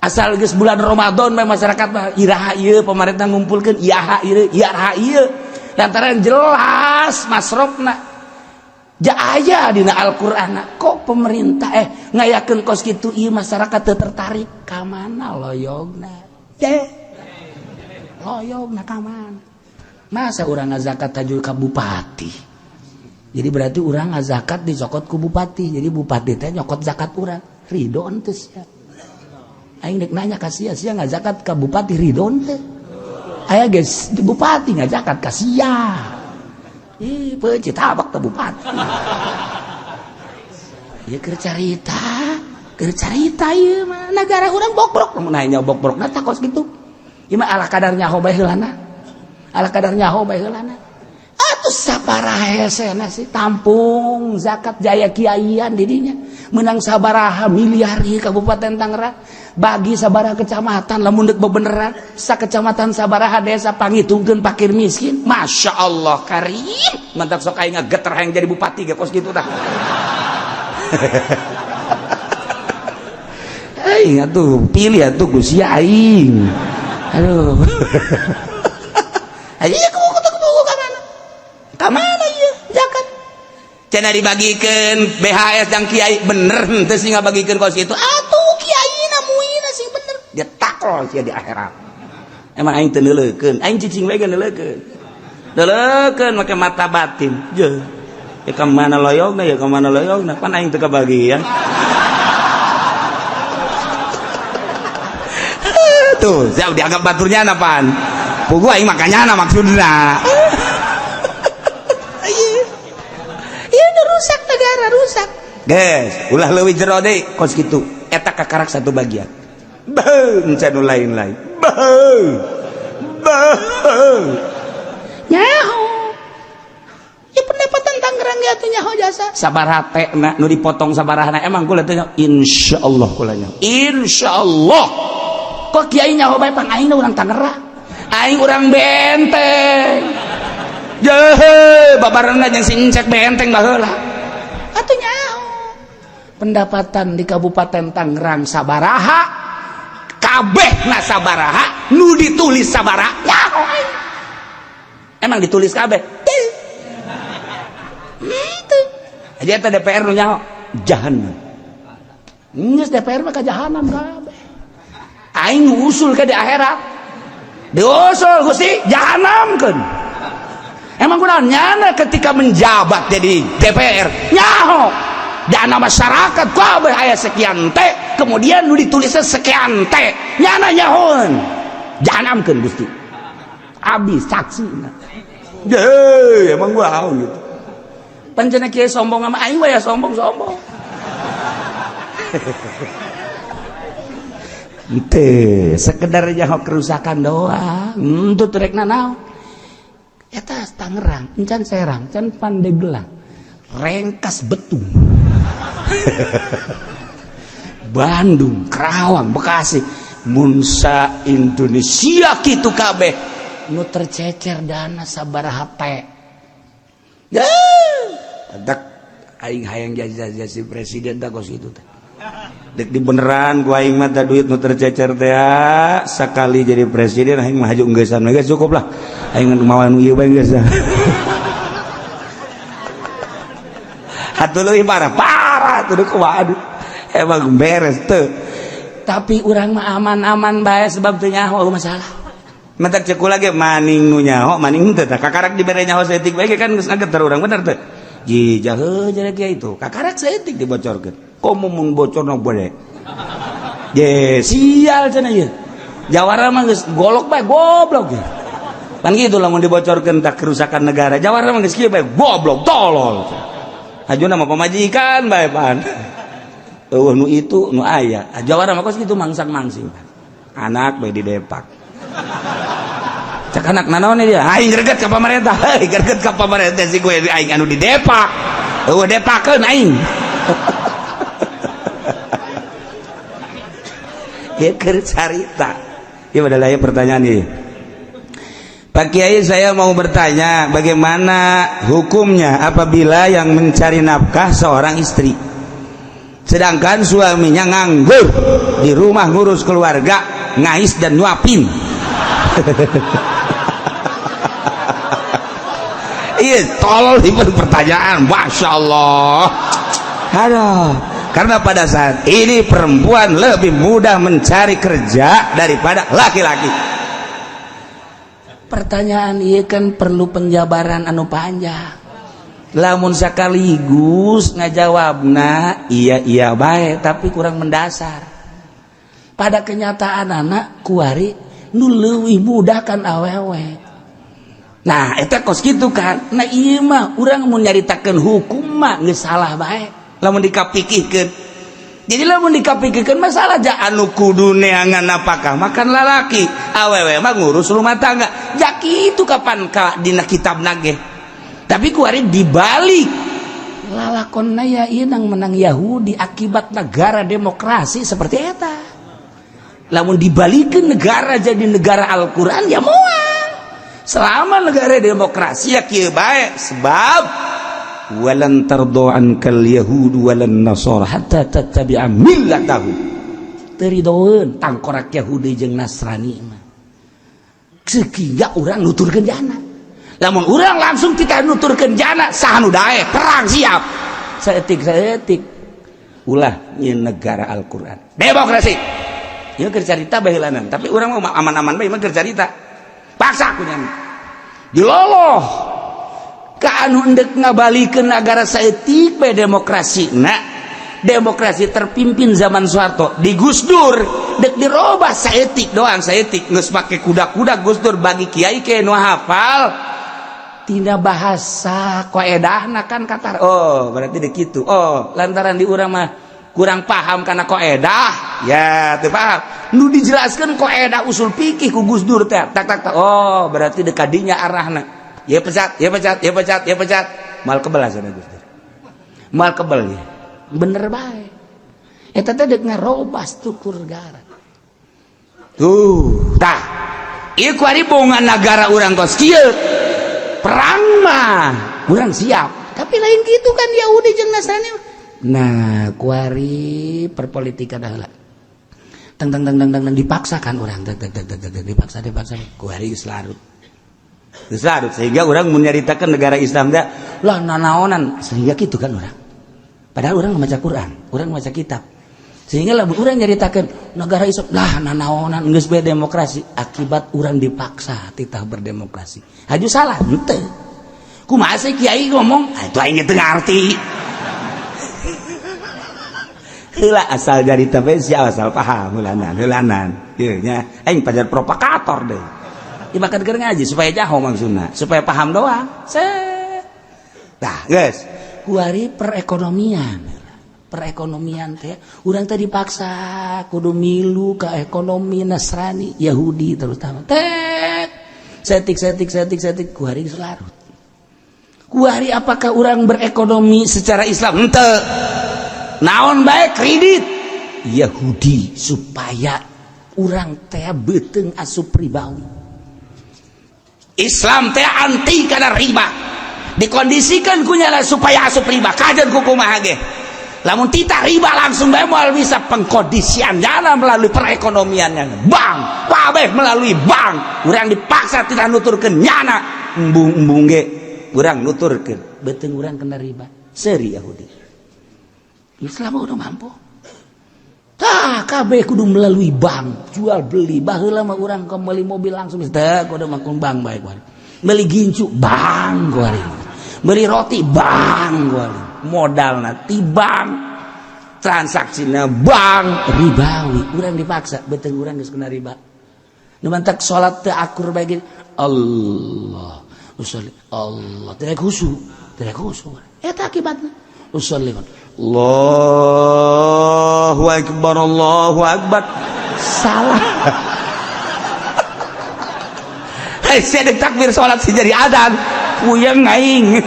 Asal geus bulan Ramadan mah masyarakat mah iraha ieu pamarentah ngumpulkeun iraha ieu iraha ieu lantaran jelas masrofna. Ja aya dina Al-Qur'an kok pemerintah ngayakeun kos kitu ieu masyarakat teu tertarik ka mana loyogna? Teh loyogna ka mana? Masa urang ngazakat tajul ka bupati? Jadi berarti urang ngazakat dicokot ku bupati. Jadi bupati teh nyokot zakat urang. Ridho henteu sia? Aing dek nanya ka sia, sia ngazakat ka bupati ridho henteu? Aya geus bupati ngazakat ka sia. Ih, peuncit tabak teh bupati. Ieu keur carita ieu mah negara urang bokbrok. Mun nanya bokbrokna tah kos kitu. Ieu mah ala kadar nyaho bae heulana. Ala kadar nyaho bae heulana. Atuh saparaha hesena sih tampung zakat jaya kiaian di dinya. Menang sabaraha miliar ieu Kabupaten Tangerang. Bagi sabaraha kecamatan lamun deuk bebeneran sakecamatan sabaraha desa pangitungkeun fakir miskin. Masya Allah karim. Mantap sok aing ngageter hayang jadi bupati ge kos kitu tah. Aing atuh pilih atuh ku sia aing. Aduh. Ayo kubu ka mana? Ka mana ieu zakat? Cenah dibagikeun BHS dan kiai bener henteu sih ngabagikeun kos kitu. Atuh kiaina muina sing bener. Dia takol sia di akhirat. Emang aing teu neuleukeun, aing cicing we ge neuleukeun. Neuleukeun make mata batin. Jeuh. Ya ka mana loyogna, ya ka mana loyogna, pan aing teu kabagian. Tuh, siap dianggap baturnya apaan? Pugu aing makanya maksudna. Iya rusak negara rusak. Guys, ulah leuwih jero deui kos kitu. Eta kakarak satu bagian. Beuh, encan nu lain-lain. Beuh. Beuh. Nyaho. Ya pendapatan Tangerang ge atuh nyaho jasa. Sabaraha teh nu dipotong sabarahana emang kula teh insyaallah kula nyaho. Insyaallah. Kok kiai nyaho bae pang aing urang Tangerang. Aing urang Benteng. Jehe, babarengan jeung si Encek Benteng baheula. Atuh nyaho. Pendapatan di Kabupaten Tangerang sabaraha? Kabehna sabaraha? Nu ditulis sabaraha? Nyaho aing. Emang ditulis kabeh? Teu. Henteu. Jadi eta DPR nu nyaho jahanam. Geus DPR mah ka jahanam kabeh. Aing usul ke di akhirat. Diusul Gusti jahanamkeun. Emang kunaon nyana ketika menjabat jadi DPR nyaho dana masyarakat kabeh aya sekian teh, kemudian nu ditulisnya sekian teh, nyana nyahoeun jahanamkeun Gusti. Abdi saksi. Ye, emang gua haun gitu. Pancena kieu sombong sama aing we ya sombong-sombong. Ente sekedar nyaho kerusakan doang. Henteu rek nanaon. Eta Tangerang, encan Serang, encan Pandeglang. Rengkas Betung. Bandung, Kerawang, Bekasi, mun sa Indonesia kitu kabeh nu tercecer dana sabaraha pe. Ya, dak aing hayang jadi jadi presiden dah kos kitu teh. Dek di beneran ku aing mah duit nu tercecer teh sakali jadi presiden aing mah haju geussan geus cukup lah. Aing mawa nu ieu bae geus. Atuh leuwih parah, parah tuh kumaha emang beres tuh. Tapi urang mah aman-aman bae sebab teu nyaho masalah. Mentak cek kula ge maning nu nyaho, maning teu tah kakarak dibere nyaho saeutik bae kan geus ngageter urang bener teu. Ji jahe jadi kieu itu kakarak saeutik dibocorkeun. Komo mun bocorna boleh. Je sial cenah ieu. Jawara mah geus golok bae goblok ge. Pan kitu lamun dibocorkeun tah kerusakan negara. Jawara mah geus kieu bae goblok tolol. Hajuna mah pamajikan bae pan. Eueuh nu itu nu aya. Jawara mah kos kitu mangsang-mangsing. Anak bae di depak. Cek anak nanaon dia? Aing greget ka pamarentah. Heuy greget ka pamarentah si gue aing anu di depak. Eueuh depakeun aing. Ieu keur carita. Ieu adalah pertanyaan ieu. Pak Kiai, saya mau bertanya, bagaimana hukumnya apabila yang mencari nafkah seorang istri, sedangkan suaminya nganggur di rumah ngurus keluarga, ngais dan nyuapin. Iya, tolol itu pertanyaan, masya Allah. Aduh, karena pada saat ini perempuan lebih mudah mencari kerja daripada laki-laki. Pertanyaan iya kan perlu penjabaran anu panjang. Lamun sekaligus ngajawabna iya iya baik tapi kurang mendasar. Pada kenyataan anak kuari nu leuwih mudah kan awewe. Nah eta kos kitu kan. Nah ieu mah urang mun nyaritakeun hukum mah geus salah bae. Lamun dikapikirkeun. Jadi lamun dikapikirkeun masalah ja anu kudu neangan napakah makan lalaki awewe mah ngurus rumah tangga. Ja kitu kapan ka dina kitab nage. Tapi kuari dibalik lalakonna ya ieu nang menang Yahudi akibat negara demokrasi seperti eta. Lamun dibalikeun negara jadi negara Al-Qur'an ya moal. Selama negara demokrasi ya kieu bae sebab walan tardo ankal yahud walan nasara hatta tattabi'a millatahum. Teu ridoeun tangkorak Yahudi jeung Nasrani mah. Sehingga urang nuturkeun jana. Lamun urang langsung kita nuturkeun jana saha nu daek perang siap. Saeutik-saeutik ulah nyeun negara Al-Qur'an. Demokrasi. Ieu keur carita baheulanan, tapi urang mah aman-aman bae mah keur carita. Paksa ku nya. Diloloh ka anu endek ngabalikeun negara saeutik bae demokrasi. Nah, demokrasi terpimpin zaman Soeharto di Gus Dur dek dirobah saeutik doang saeutik geus make kuda-kuda Gus Dur bagi kiai ke nu hafal tina bahasa koedahna kan katar. Oh, berarti dek kitu. Oh, lantaran di urang mah kurang paham karena koedah ya teu paham. Nu dijelaskeun koedah usul fikih ku Gus Dur teh tak tak tak. Oh, berarti dek kadinya arahna. Ya pecat, ya pecat, ya pecat, ya pecat. Mal kebel sana Gus Dur. Mal kebel ya. Bener bae. Eta teh dek ngarobah struktur negara. Tuh, tah. Ieu kuari bongan negara urang kos kieu. Perang mah urang siap. Tapi lain gitu kan Yahudi jeung Nasrani. Nah, kuari perpolitikan heula. Teng teng teng teng teng dipaksakan urang teng teng teng teng dipaksa dipaksa kuari geus larut. Geus larut sehingga urang mun nyaritakeun negara Islam teh lah nanaonan sehingga kitu kan urang. Padahal urang maca Quran, urang maca kitab. Sehingga lah urang nyaritakeun negara Islam lah nanaonan geus bae demokrasi akibat urang dipaksa titah berdemokrasi. Haju salah henteu. Kumaha sih kiai ngomong? Ah, itu aing teu ngarti. Heula asal nyarita bae sia asal paham heulanan heulanan. Ieu nya aing pajar provokator deui. Ieu makan keur ngaji supaya jaho maksudna, supaya paham doang. Set. Tah, geus. Kuari perekonomian. Perekonomian teh urang teh dipaksa kudu milu ka ekonomi Nasrani, Yahudi terutama. Tek. Setik setik setik setik kuari geus larut. Kuari apakah urang berekonomi secara Islam? Henteu. Naon bae kredit. Yahudi supaya urang teh beuteung asup ribawi. Islam teh anti kana riba, dikondisikan ku nyana supaya asup riba. Kajen ku kumaha ge, lamun tita riba langsung bae moal bisa. Pengkondisian nyana melalui perekonomiannya, bank kabeh melalui bank. Urang dipaksa tidak nuturkeun nyana, embung-embung ge urang nuturkeun, beuteung urang kena riba. Seri Yahudi, Islam udah mampu. Tah, kabeh kudu melalui bank, jual beli. Baheula mah urang beli mobil langsung teh kudu mangkung bank bae kuari. Beli gincu bank kuari. Beli roti bank kuari. Modalna ti bank, transaksina bank ribawi. Urang dipaksa, beuteung urang geus kena riba. Nu mantak salat teu akur bae gini. Allah, usolli Allah, tidak khusyuk, tidak khusyuk. Eta akibatna. Usolli Allahu akbar, Allahu akbar. Salah. Hei, saya takbir salat si jadi adzan. Puyeng aing.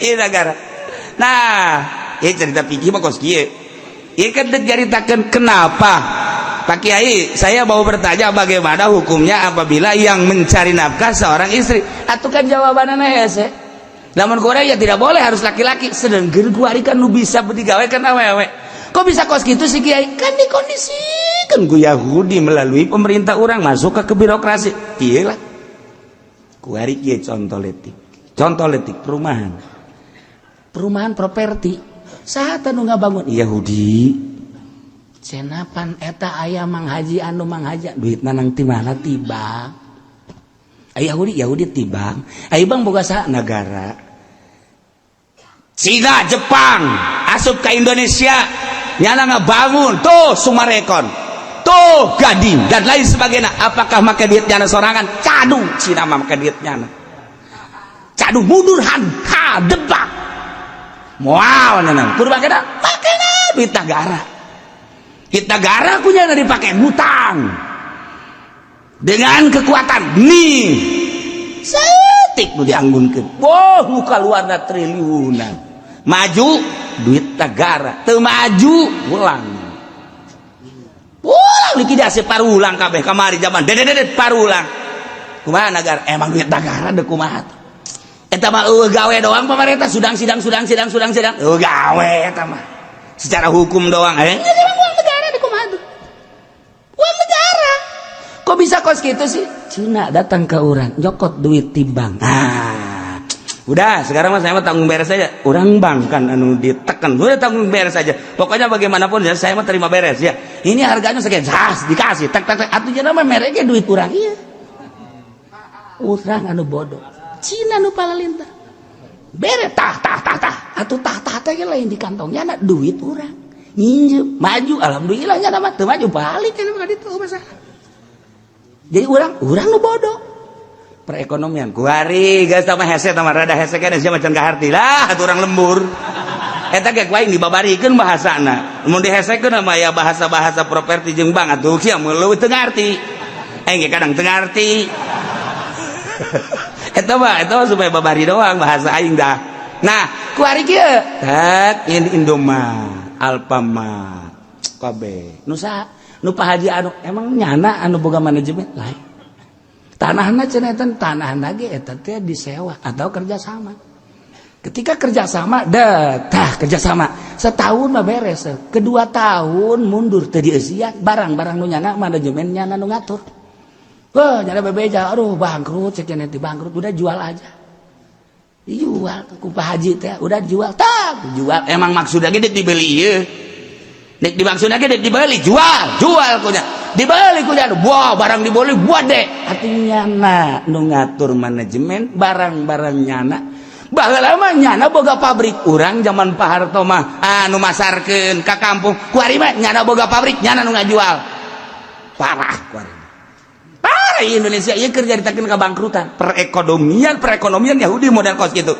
Ieu negara. Nah, ieu cerita fikih mah kos kieu. Ieu kan deuk nyaritakeun kenapa Pak Kiai, saya mau bertanya bagaimana hukumnya apabila yang mencari nafkah seorang istri. Atuh kan jawabannya hese. Lamun korang ya tidak boleh, harus laki-laki. Sedangkan kuari kan nu bisa digawe kan awewe. Kok bisa kos gitu sih, Kiai? Kan dikondisikan ku Yahudi melalui pemerintah orang masuk ke birokrasi. Iya lah. Kuari kieu contoh letik. Contoh letik perumahan. Perumahan properti. Saha nu ngabangun? Yahudi. Cenapan eta aya Mang Haji anu Mang Haji duit nanang ti mana, ti bank. Yahudi, Yahudi ti bank. Ayo bang boga saha? Negara. Cina, Jepang asup ke Indonesia, nyana ngabangun tuh Summarecon, tuh Gading dan lain sebagainya. Apakah make duit nyana sorangan? Cadu Cina mah make duit nyana. Cadu mundur han ha debak. Moal nyana. Kudu make make duit negara. Duit negara punya dipakai hutang dengan kekuatan nih setik nu dianggunkeun. Wah, nu kaluarna triliunan. Maju duit negara, teu maju ulang. Ulang likuidasi parulang kabeh kamari zaman dedededet parulang. Kumaha negara? Emang duit negara deuk kumaha? Eta mah eueuh gawe doang pemerintah, sudang sidang sudang sidang sudang sidang. Eueuh gawe eta mah. Secara hukum doang. Eh, uang negara deuk kumaha tuh? Uang negara. Kok bisa kos gitu sih? Cina datang ke orang, nyokot duit ti bank. Ah, udah sekarang mah saya mah tanggung beres saja. Orang bank kan anu ditekan, udah tanggung beres saja. Pokoknya bagaimanapun ya saya mah terima beres ya. Ini harganya sekian, sas dikasih, tek tek tek. Atuh cenah mah mereknya duit urang iya. Urang anu bodoh. Cina nu palalintar. Bere tah tah tah tah. Atuh tah tah teh lain di kantongnya na duit urang. Nginjem, maju alhamdulillah nya mah teu maju balik kan mah ditu masalah. Jadi urang nu bodoh. Perekonomian kuari geus sama hese sama rada hese kan sia macan kaharti lah atuh urang lembur. Eta ge ku aing dibabarikeun bahasana. Mun dihesekeun mah ya bahasa-bahasa properti jeung bank atuh sia mun leuwih teu ngarti. Aing ge kadang teu ngarti. Eta mah supaya babari doang bahasa aing dah. Nah, kuari kieu. Tak ini Indomart, Alfamart, kabeh. Nu saha? Nu Pak Haji anu emang nyana anu boga manajemen lain. Tanahna cenah eta tanahna ge eta teh disewa atau kerjasama. Ketika kerjasama, dah tah kerjasama setahun mah beres, kedua tahun mundur teu dieusian barang-barang nu nyana manajemen nyana nu ngatur. Wah, nyana bebeja, aduh bangkrut, cek nanti bangkrut, udah jual aja. Dijual ku Pak Haji teh, udah jual, tak jual. Emang maksudnya gede dibeli ieu. Nek dimaksudnya gede dibeli, jual, jual kunya. Dibeli kunya, wah barang dibeli buat deh. Artinya nyana nu ngatur manajemen barang-barang nyana. Baheula mah nyana boga pabrik, urang zaman Pak Harto mah anu masarkeun ka kampung. Kuari mah nyana boga pabrik, nyana nu ngajual. Parah kuari. Parah Indonesia ieu keur nyaritakeun kabangkrutan. Perekonomian, perekonomian Yahudi model kos gitu.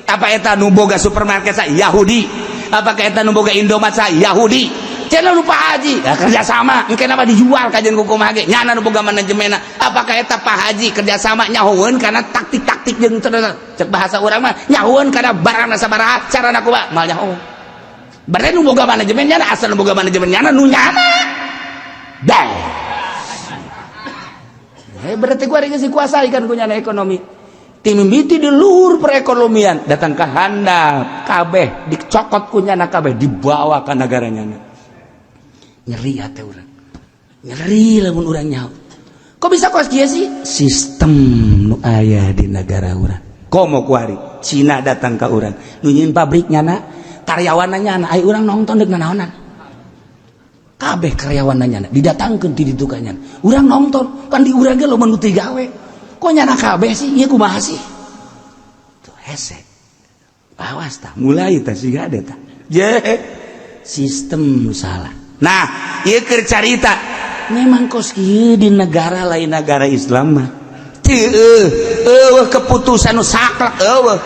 Apa eta nu boga supermarket sa Yahudi? Apakah eta nu boga Indomaret sa Yahudi? Cenah nu Pak Haji, ya kerjasama, engke nama dijual kajian ku kumaha ge. Nyana nu boga manajemenna. Apakah eta Pak Haji kerjasama nyahoeun kana taktik-taktik jeung cek bahasa urang mah nyahoeun kana barang sabaraha carana kumaha mal nyaho. Berarti nu boga manajemen nyana, asal nu boga manajemen nyana nu nyana. Dah. Berarti gua geus dikuasai kan ku nyana ekonomi. Timimiti di luhur perekonomian datang ke handap kabeh dicokot ku nyana, kabeh dibawa ke negara nyana. Nyeri hati urang, nyeri lamun urang nyaho. Kok bisa kos kieu sih sistem nu aya di negara urang? Komo kuari Cina datang ke urang, nu nyieun pabrik nyana, karyawan nyana. Ai urang nongton deuk nanaonan? Kabeh karyawan nyana didatangkeun ti ditu ka nyana. Urang nongton kan di urang ge loba nu teu gawe. Kok nyana kabeh sih? Ieu kumaha sih? Tuh hese, awas tah, mulai tah siga ada tah je sistem salah. Nah, ieu keur carita memang kos kieu di negara lain, negara Islam mah teu eueuh keputusan nu saklek, eueuh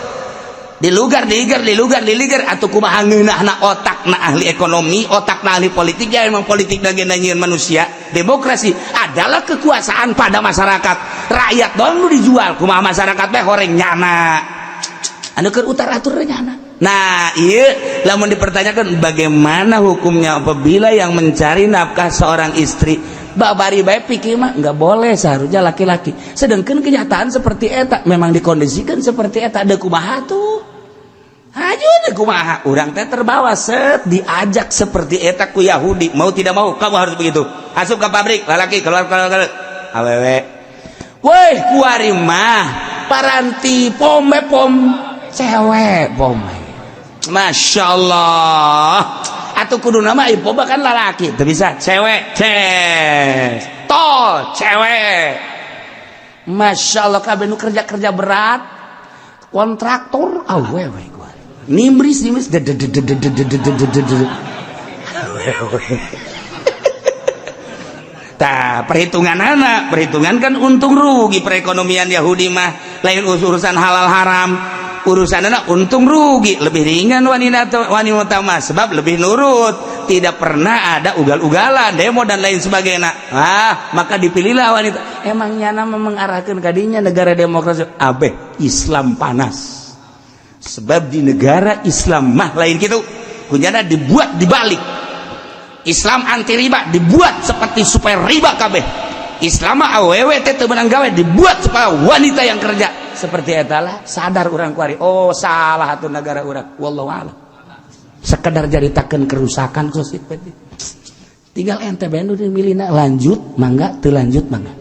dilugar diigar, dilugar diligar atau kumaha ngeunahna otakna ahli ekonomi, otakna ahli politik. Ya emang politik lagi nyieun manusia. Demokrasi adalah kekuasaan pada masyarakat. Rakyat dong nu dijual. Kumaha masyarakat teh horeng nyana, anu keur utar atur nyana. Nah, iya, lamun dipertanyakan bagaimana hukumnya apabila yang mencari nafkah seorang istri, babari bae pikir mah nggak boleh, seharusnya laki-laki. Sedangkan kenyataan seperti eta, memang dikondisikan seperti eta, ada kumaha tuh? Aja deh kumaha urang teh terbawa set diajak seperti eta ku Yahudi. Mau tidak mau kamu harus begitu. Asup ke pabrik laki, keluar keluar keluar awewe. Woi, kuari mah paranti pome pom cewek pome. Masya Allah. Atau kudu nama ibu kan lalaki itu bisa cewek ces tol cewek. Masya Allah, kabeh nu kerja kerja berat, kontraktor awewe gua nimris nimris awewe. Tah, perhitungan anak, perhitungan kan untung rugi. Perekonomian Yahudi mah lain urusan halal haram, urusan anak untung rugi. Lebih ringan wanita atau wanita mah sebab lebih nurut, tidak pernah ada ugal-ugalan, demo, dan lain sebagainya. Ah, maka dipilihlah wanita. Emang nyana mengarahkan kadinya negara demokrasi abeh Islam panas, sebab di negara Islam mah lain gitu. Kunyana dibuat dibalik. Islam anti riba dibuat seperti supaya riba kabeh. Islam mah awewe teh teu meunang gawe, dibuat supaya wanita yang kerja. Seperti etalah sadar urang kuari. Oh, salah atuh negara urang. Wallahu a'lam. Sekedar jaritakeun kerusakan sosial. Tinggal ente bae nu milihna, lanjut mangga, teu lanjut mangga.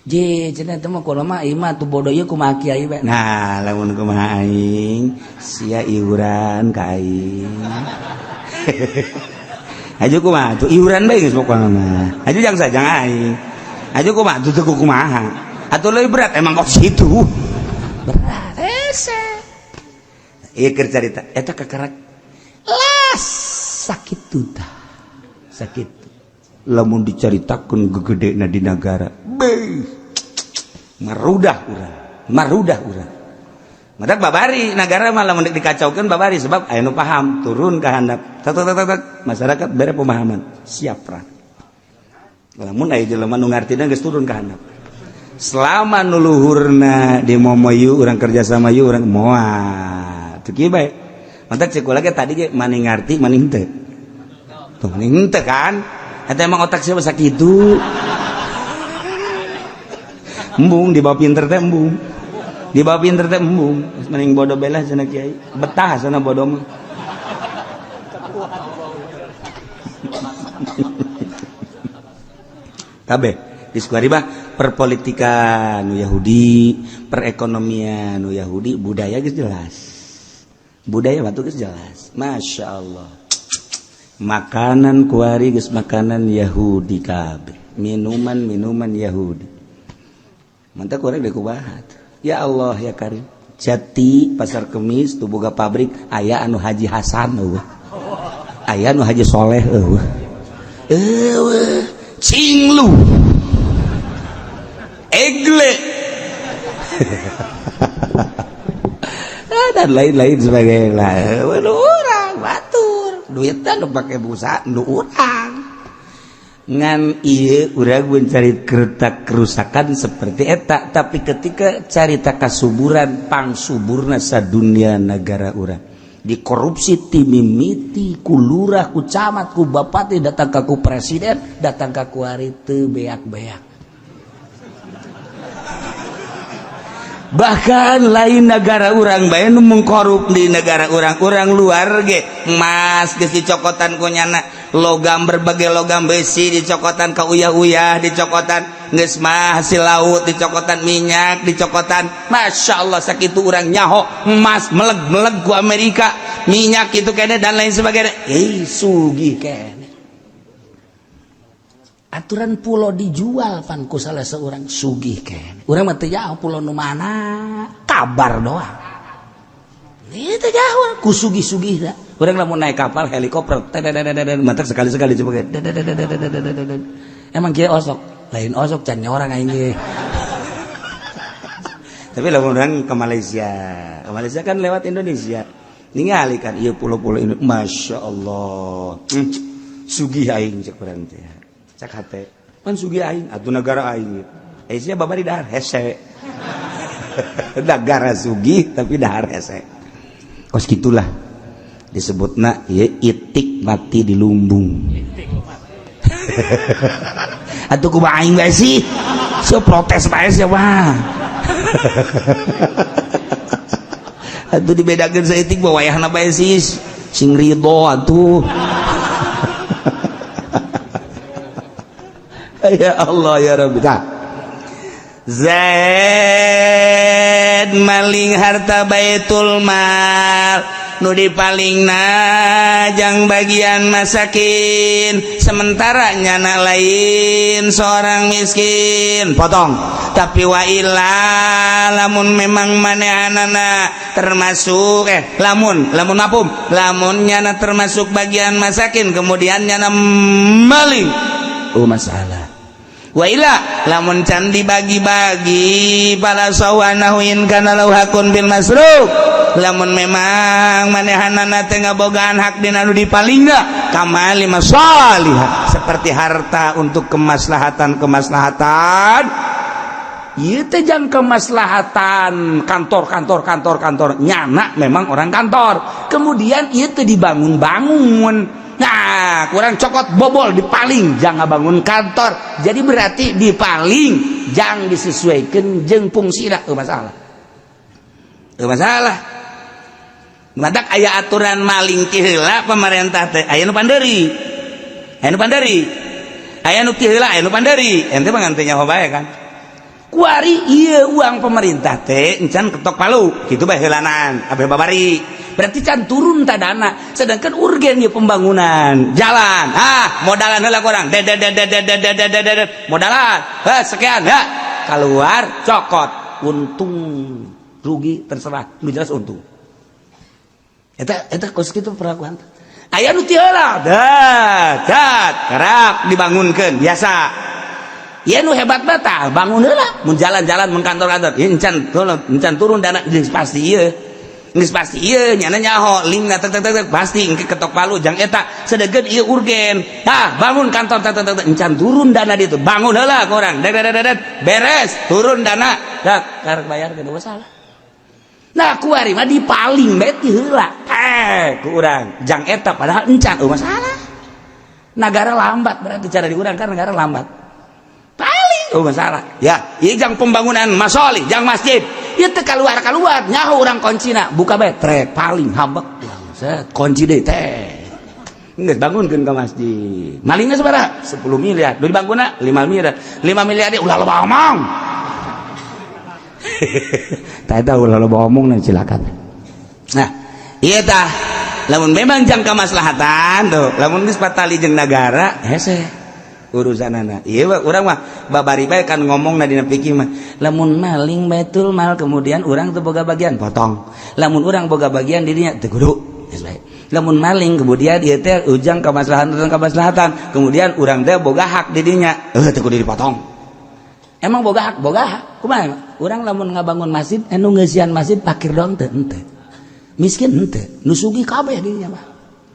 Je cenah teh mah kula mah ieu mah tuh bodoh, ieu kumaha kiai bae. Nah, lamun kumaha aing sia iuran ka aing. Aju kumaha tuh iuran bae geus pokona mah. Aju jang sajang aing. Aju kumaha tuh teu kumaha. Atuh leuwih berat emang kok situ. Berat hese. Ieu keur carita eta kakarak las sakit tuh tah. Sakit. Lamun dicaritakeun gegedena di negara. Beuh. Marudah urang, marudah urang. Matak babari negara malah mun dikacaukeun babari, sebab aya nu paham turun ke handap. Tak tak tak tak, masyarakat bere pemahaman, siap perang. Lamun aya jelema nu ngartina geus turun ke handap. Selama nu luhurna di momoyu urang kerja sama yu urang moal. Teu kieu bae. Matak cek kula ge tadi ge maning ngarti maning teu. Tuh maning teu kan? Eta emang otak siapa sakitu. Embung dibawa pinter teh, embung. Dibawa pinter teh embung. Mending bodoh belah cenah kiai. Betah sana bodoh mah. Kabeh di mah perpolitikan nu Yahudi, perekonomian nu Yahudi, budaya geus jelas. Budaya batu geus jelas. Masya Allah. Makanan kuari geus makanan Yahudi kabeh. Minuman-minuman Yahudi. Mantap kuari deui kubahat. Ya Allah ya Karim. Jati Pasar Kemis tuh boga pabrik aya anu Haji Hasan eueuh. Aya anu Haji Soleh eueuh. Eueuh, cinglu. Egle. Dan lain-lain sebagainya. Nu urang batur. Duitna nu pake busa nu urang. Ngan ieu urang mencari kereta kerusakan seperti eta, tapi ketika carita kasuburan pangsuburna sadunia negara urang. Dikorupsi ti mimiti ku lurah, ku camat, ku bupati, datang ka ku presiden, datang ka kuari teu beak-beak. Bahkan lain negara urang bae nu mengkorup di negara urang, urang luar ge emas geus dicokotan ku nyana, logam berbagai logam besi dicokotan ka uyah-uyah dicokotan, geus mah hasil laut dicokotan, minyak dicokotan. Masya Allah, sakitu urang nyaho emas meleg-meleg ku Amerika, minyak itu kene dan lain sebagainya. Sugih kene. Aturan pulau dijual pan ku salah seorang sugih kene. Urang mah teu jauh pulau nu mana, kabar doang. Ieu teu jauh ku sugih-sugih da. Urang lamun naik kapal helikopter mantak sekali-sekali coba. Emang kieu osok, lain osok can nyorang aing ge. Tapi lamun urang ke Malaysia kan lewat Indonesia. Ningali kan ieu pulau-pulau ini, Masya Allah. Sugih aing cek urang teh. Cak hate pan sugih aing atuh negara aing. Sia babari dahar hese. Negara sugih tapi dahar hese. Kos gitulah disebutna ieu itik mati di lumbung. Atuh kumaha aing bae sih? So protes bae sia mah. Atuh dibedakeun saeutik mah wayahna bae sih sing ridho atuh. Ya Allah ya Rabbi. Tah. Zaid maling harta baitul mal nu dipalingna jang bagian masakin, sementara nyana lain seorang miskin potong. Tapi wa illa lamun memang manehanana termasuk lamun lamun mapum lamun nyana termasuk bagian masakin kemudian nyana maling, oh masalah. Wa illa lamun can dibagi-bagi pala sawanahuin kana lau hakun bil masruk, lamun memang manehanana teh ngabogaan hak dina nu dipalingna kamali masalihah seperti harta untuk kemaslahatan-kemaslahatan. Ieu teh jang kemaslahatan kantor kantor kantor kantor nyana memang orang kantor, kemudian ieu teh dibangun-bangun. Nah, kurang cokot bobol dipaling jangan bangun kantor. Jadi berarti dipaling jangan disesuaikan jeung fungsina, masalah. Masalah. Madak aya aturan maling ti heula pemerintah teh aya nu panderi. Aya nu panderi. Aya nu ti heula aya nu panderi. Ente mah ngan teu nyaho bae kan. Kuari ieu uang pemerintah teh encan ketok palu, kitu bae heulanan, abeh babari. Berarti can turun ta dana, sedangkan urgen ieu pembangunan jalan. Ah, modalan heula kurang. Dedet modalan. Heh, sekian ya. Keluar cokot, untung rugi terserah, nu jelas untung. Eta eta kos kitu perlakuan. Aya nu ti heula, dat, kerak dibangunkeun biasa. Ieu nu hebat mah tah bangun heula, mun jalan-jalan mun kantor-kantor, ieu encan turun dana geus pasti ieu. Geus pasti ieu nyana nyaho lingna tek tek tek pasti engke ketok palu jang eta sedeukeun ieu urgen. Tah bangun kantor tek tek tek encan turun dana ditu, bangun heula korang. Det beres turun dana. Dak karek bayar teu masalah. Nah kuari mah dipaling bae ti heula. Ku urang jang eta padahal encan eueuh masalah. Negara lambat berarti cara di urang kan negara lambat. Paling eueuh masalah. Ya, ieu jang pembangunan masolih, jang masjid. Ieu teu kaluar-kaluar, nyaho urang kuncina, buka bae trek paling habek. Set kunci deui teh. Geus bangunkeun ka masjid. Malingna sabaraha? 10 miliar. Nu dibangunna 5 miliar. 5 miliar ulah loba omong. Tah eta ulah loba omong silakan. Nah, ieu tah lamun memang jang kamaslahatan tuh, lamun geus patali jeung nagara hese urusanana. Ieu urang mah babari bae kan ngomongna dina fikih mah, lamun maling baitul mal kemudian urang teu boga bagian potong. Lamun urang boga bagian dirinya teu kudu geus bae. Lamun maling kemudian ieu teh ujang kamaslahatan kamaslahatan, kemudian urang teh boga hak didinya, teu kudu dipotong. Emang boga hak, boga hak. Kumaha? Urang lamun ngabangun masjid, anu ngeusian masjid pakir doang teu henteu. Miskin henteu, nu sugih kabeh dinya mah.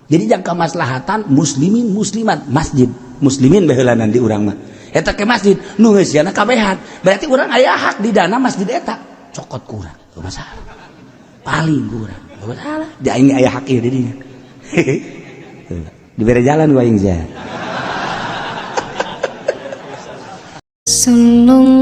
Jadi jang kamaslahatan muslimin muslimat masjid, muslimin baheulanan di urang mah. Eta ke masjid nu ngeusianna kabehan. Berarti urang aya hak di dana masjid eta. Cokot kurang, teu masalah. Paling kurang. Salah. Di aing aya hak ieu di dinya. Dibere jalan ku aing sia. Sallallahu